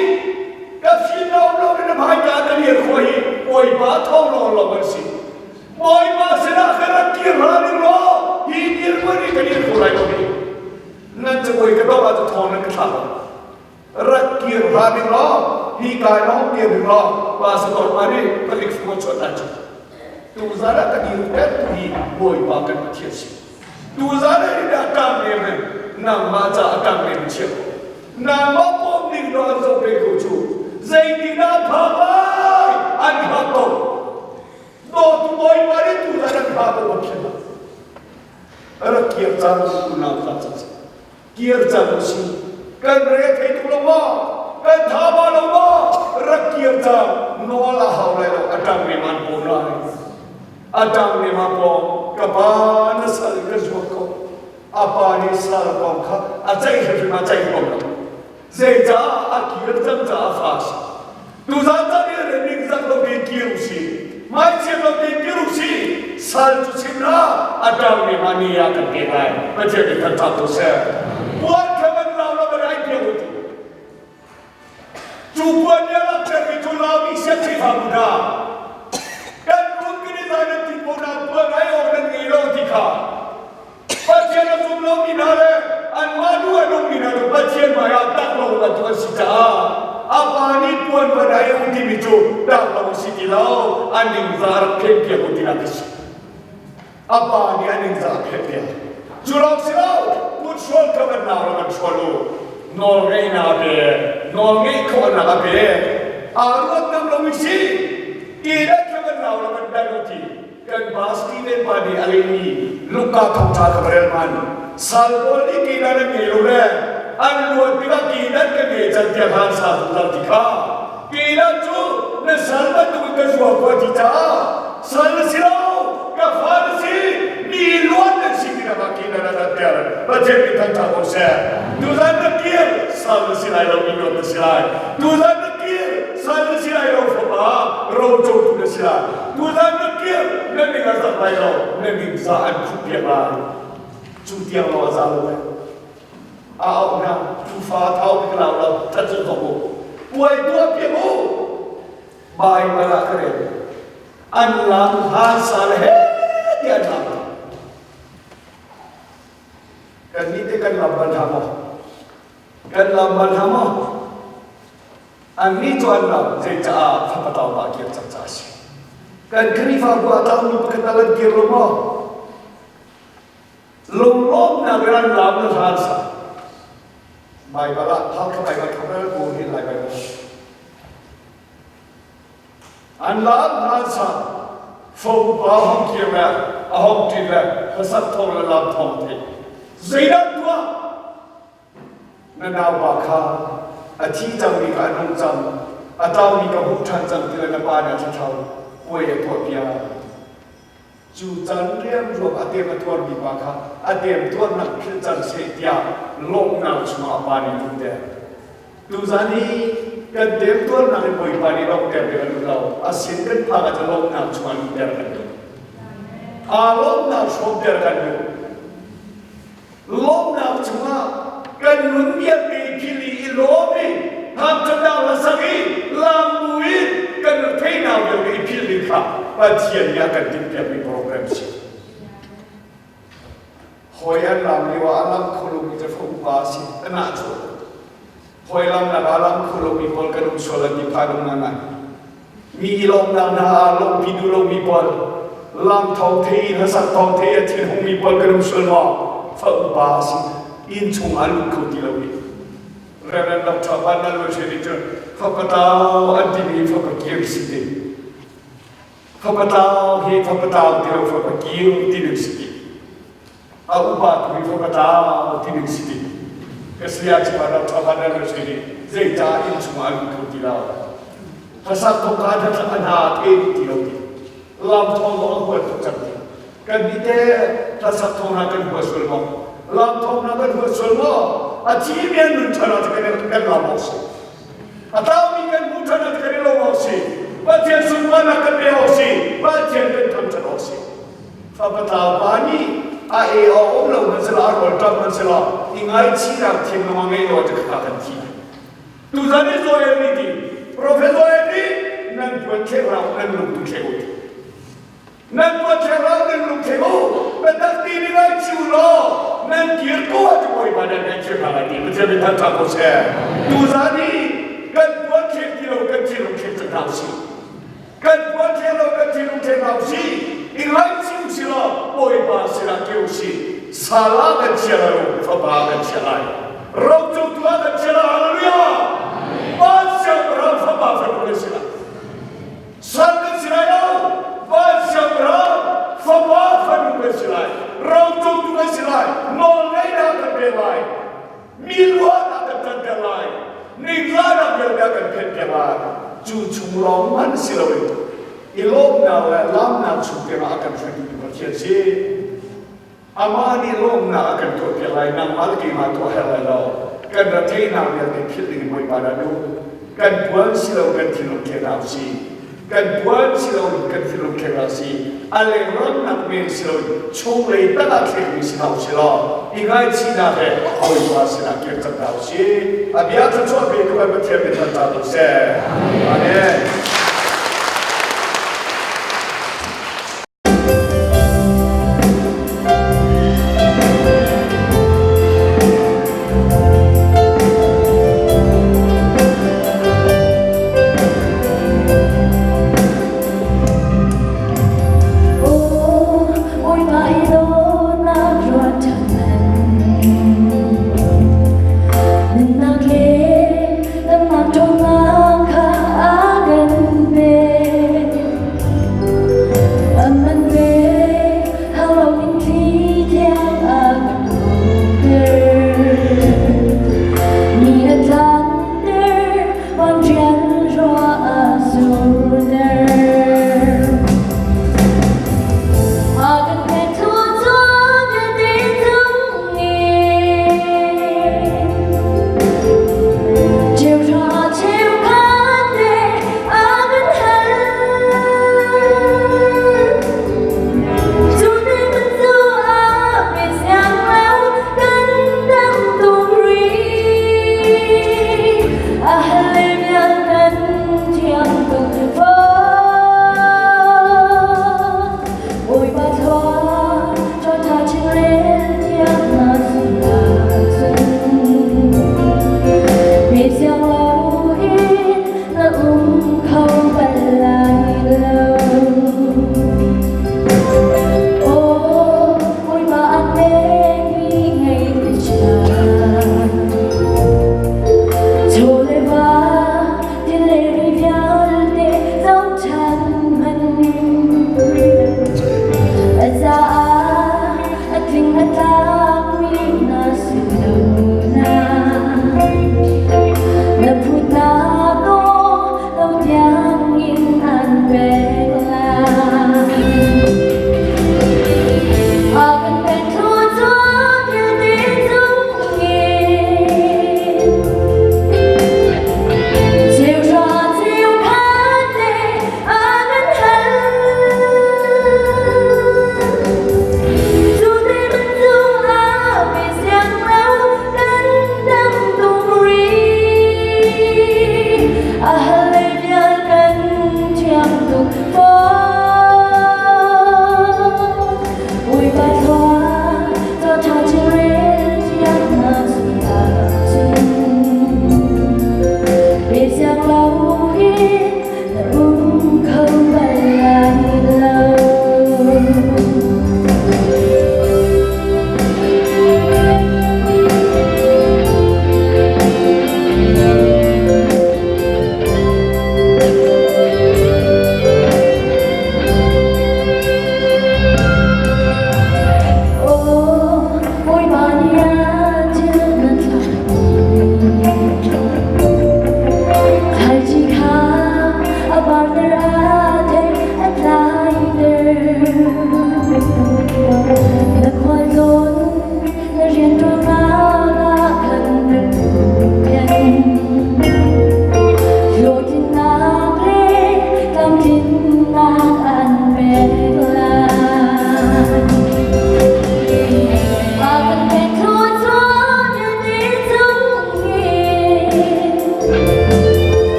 Speaker 1: ka fimnak um lomi na hmaika kan ir khawh hi Bawipa thawng lawnglawng an si. Bawipa sinah ka rak kir hna ning law hi dirhmun hi kan ir kho lai lo hi. Nan cabuai ka dongh ahcun thawng nan ka thlah lo. Rak kir hna ning law hi kai lawng kir ning law pastor pa nih palik fuan chuah lai cu. Tuzan ah ka dir peng hi Bawipa kan Pathian si. Tuzan ah dah kang nem he nangmah ca a kang nem chia ko. Nangmah pawm ning law an zoh ve ko cu. Zeitindah phak lai an hngak ko. Dawtu Bawipa nih tuzan an hngak ko Pathian. Rak kir cang unau ka ca. Kir cang u sih. Kan re thei tuk lo maw? Kan tha ba lo maw? Rak kir cang. Nawl a hau lai lo. A ṭang ne man pawm lai. A ṭang ne ma pawm. Ka pa na sal ka zuak ko. A pa nih sal kong kha a ceih hrimhrim a ceih huam lo. Zeicah a kir cang caah fa a si. Tuzan caan i reming zak lo te kir u sih. Ngaichiat lo te kir u sih. Sal cu chim la a ṭang ne ma ni ah kan pek lai. Pathian nih kan ṭap ko seh. Puan kha van lau la van ai piak u ti. Cu puan nih a langhtermi cu Laimi siangkhrifabu hna kan rum kan i zai nan ti ko na puan ai awk nan ngei lo ti kha Pathian a zum lomi hna le anmah duh a nungmi hna cu Pathian hmaiah tak lo bantuk an si caah a pa nih puan van ai um timi cu tak lo a si ti lo a ningzah rak phenpiak u tinak a si. A pa nih a ningzah a phenpiak. Cu lawng si lo, kut hrual kha van nau rak an hrual u. Nawl ngeihnak a pe, nawl ngeih khawhnak a pe. Aa ruat ngam lomi si, ti le kha van nau rak an dan u ti. Kan pa Stephen pa nih a lehmi Luka thawngṭha kha va rel hmanh. Sal pawl nih kedan an ngei lo le an luat tikah kedan ka ngei can tiah hlan sa zungzal ti kha. Kedan cu na sal bantukin ka zuar khawh ti caah sal na si lo, ka fa na si, mi luat nan si ti ah kedan ah nan ter. Pathian min thangṭhat ko seh. Tuzan na kir, sal na si lai lo, mi luat na si lai. Tuzan na kir, sal na si lai lo, fapa rocotu na si lai. Tuzan na kir na ning a zak lai lo, na ningzah an khuh piak lai. Cu tiang lawng a za lo lai. A auh hna, tufa thau bik lau lo, that cu zong u. Puai tuah piak u. Baibal ah ka rel. An lam hlan sal he tiah an lam. Kan nih te kan lam bal hna maw? Kan lam bal hna maw? Annih cu an ram zeicah fapa pa kir cang caah a si. Kan Khrihfabu ah tlangmi pakhat tal an kir lo maw? Lunglawmhnak in an lam na hlan sa. Baibal ah Halkha Baibal kha bu hi Lai Baibal. An lam hlan sa fo pa hong kir le a hong ṭin le hlasak thawng le lam thawng a theih. Zeidah tuah? Na naupa kha a thi cangmi kha a nung cang, a tlaumi ka hmuh ṭhan cang ti le na pa nih a thlathlauh puai a tuahpiak. Cu can riamruam a tem a tuarmi pa kha a temtuarnak philh cang seh tiah lawmhnak chungah a pa nih lutter. Tuzan hi kan temtuarnak in Bawipa nih lawmhter ding a duh lo. A sin kan phak ahcun lawmhnak chungah luhter kan duh. Aa lawmnak hrawmter kan duh. Lawmnak chungah kan nun vialte phil i i lawm i thangṭhatnak la sak i lambu in kan retheihnak vialte i philh ding kha Pathian nih a kan timhpiakmi program si. Hawi an lam lio ah a lam kho lomi cu fa upa a si, a nah cu. Hawi lamnak ah lam kho lomi pawl kan um sual an ti phan um ngai. Mi i lawmnak hna ah lawmhpi duh lomi pawl, lam thawng thei in hlasak thawng thei a thin hungmi pawl kan um sual maw? Fa upa a si. Inn chung ah lut kho ti lomi. Reverend Dr. Van Lal Hre nih cun fapa tlau an timi fapa kir si ti. Fapa tlau hi fapa tlau ti lo fapa kir ti ding si ti. A upa tu hi fapa tlau ti ding si ti. Ka saya cu Dr. Van Lal Hre nih zeicah inn chung ah lut kho ti lo. Hlasak thawk ka a hna the ti lo ti. Lam thawng zong a huat tuk cang ti. Kan nih te hlasak thawng hna kan hua sual maw? Lam thawng hna kan hua sual maw? A thi mi an nun ṭhan ah kan kan lam awk si. A tlaumi kan hmuh ṭhan ah kan i lawm awk si. Pathian sunparnak kan pe awk si. Pathian kan thangṭhat awk si. Fapa tlau pa nih a e a um lo hmanh selaw a rawl ṭam hmanh selaw i ngaichihnak thinlung a ngei lo ah kha kan thi. Tuzan i Joel nih ti, Profet Joel nih nan puan thleh hlah u, nan lung tu thleh u ti. Nan puan thleh hlah u, nan lung thleh u. Biatak ti nih ngaichih u law nan kir ko ah cu Bawipa nan ngaihthiam hna lai ti Pathian min thangṭhat ko seh. Tuzan i kan puan thleh ti lo kan thinlung thleh cang hna usih. Kan puan thleh lo kan thinlung thleh hna usih. I ngaichih usih law Bawipa sinah kir usih. Sal ah kan chia lai lo, fapa kan chia lai. Ro tu ah kan chia lai. Hallelujah! Van siangpahrang fapa fanu kan si lai. Sal kan si lai lo. Van siangpahrang fapa fanu kan si lai. Ro tu kan si lai. Nawl ngeihnak kan pe lai. Mi ruahnak kan ṭanter lai. Ningzahnak vialte a kan phenhpiak lai. Cu chung lawng hmanh si loin i lawmhnak le lamnak chung tiangah a kan hruaitu Pathian si. Amah nih lawmhnak a kan tuahpiak lai, nangmah le keimah tuah herh lai lo. Kan retheihnak vialte philh ding in Bawipa dah duh. Kan puan si lo kan thinlung kheng hna usih. Kan puan si lo kan thinlung kheng hna usih. A lengramnak men si lo chunglei tak ah thlengmi si hna usih law i ngaihchihnak he Bawipa sinah kir cang hna usih. A bia thluachuah pe tu kan Pathian min thangṭhat ko seh. Amen.
Speaker 2: Bawipa i dawtnak ruat ṭhan Nunnak le damnak ṭhawnnak kha a kan.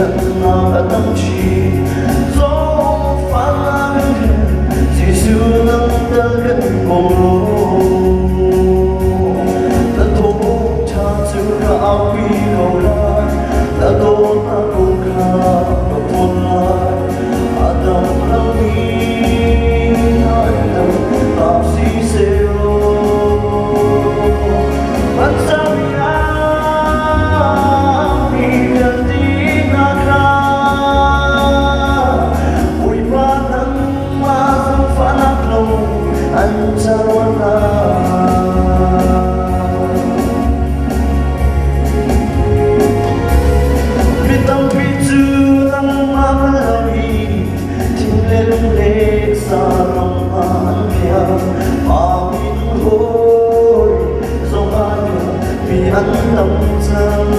Speaker 3: Thatnak a tam chin. Zawngfahnak kan herh, Jesuh nang tal kan bawm law. Na thawngṭha cu ka aupi ko lai, na dawtnak kong kha ka phuan lai. A dam lomi ai dam ta siseh law. Van mi vialte hna kha Bawipa nangmah zaangfahnak lawng an cawn lai. Mi tampi cu nangmah hngal lo i thing le lung le saram an phiar. Pa minung hawi zong ai mi an tam cang.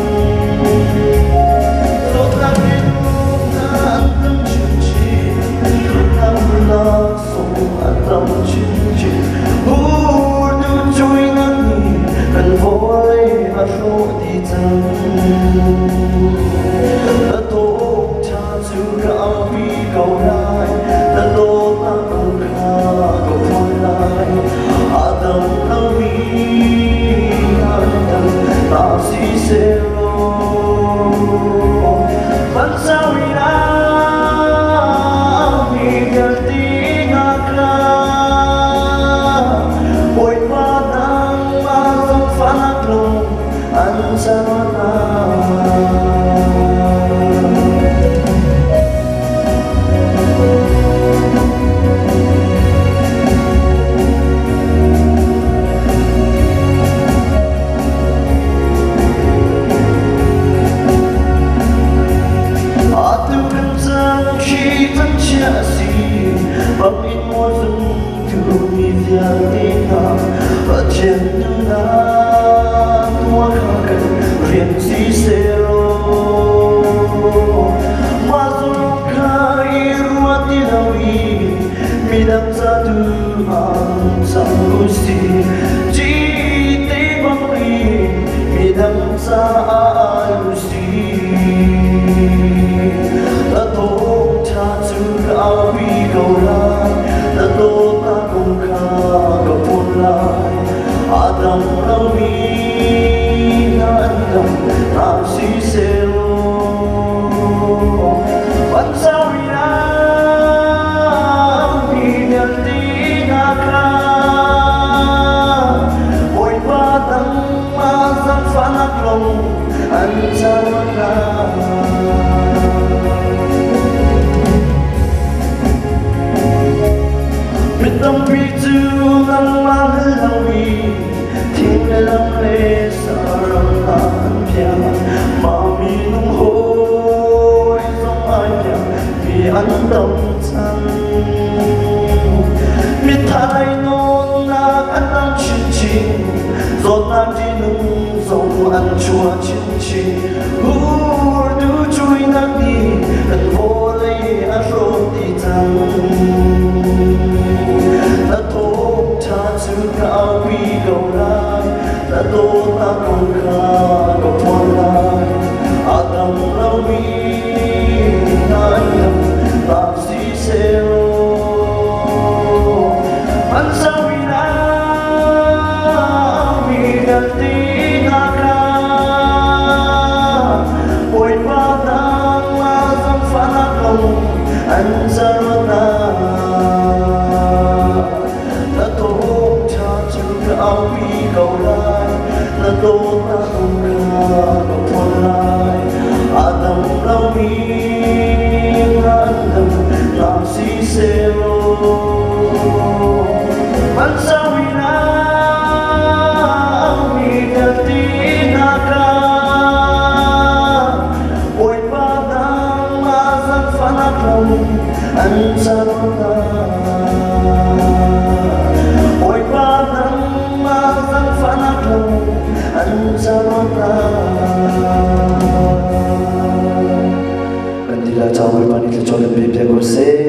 Speaker 3: Dawtnak le dawtnak an tam chinchin, dawtnak laksawng an tam chinchin. Hurtu cuinak nih kan vawlei a hrawh dih cang. Na thawngṭha cu ka aupi ko lai, na dawtnak kong kha ka phuan lai. A dam lomi an dam ta siseh law, van mi vialte hna kha Bawipa nangmah zaangfahnak lawng an cawn lai. Atu kan caan khi kan chia a si, bangin maw zumtu mi vialte hna, Pathian duhnak tuah kha kan rian si selaw. Mah zawn kha i ruat ti lo i midang ca tu ah cang u sih. Cite bang in midang caah u sih. Na thawngṭha cu ka aupi ko lai, na dawtnak kong kha ka phuan lai. A dam lomi hna an dam hna siseh law, van mi vialte hna kha Bawipa nangmah zaangfahnak lawng an cawn lai. Mi tampi cu nangmah hngal lo i thing le lam le saram an piak. Mah minung hawi zong ai piak mi an tam cang. Mithai nawnnak an tam chinchin, zawtnak ṭihnung zong an chuah chinchin. Hurtu cuinak nih kan vawlei a hrawh dih cang. Na thawngṭha cu ka aupi ko lai, na dawtnak kong kha ka phuan lai. A dam lomi hna iang tak siseh law, an mi vialte hna kha Bawipa nangmah zaangfahnak lawng an cawn Na thawngṭha cu ka aupi ko lai, na dawtnak kong kha ka phuan lai. A dam lomi an dam nak siseh law, van mi vialte hna kha Bawipa nangmah zaangfahnak lawng an cawn Bawipa nangmah zaangfahnak lawng an cawn Kan ti la caw Bawipa nih thluachuah kan pe piak ko seh.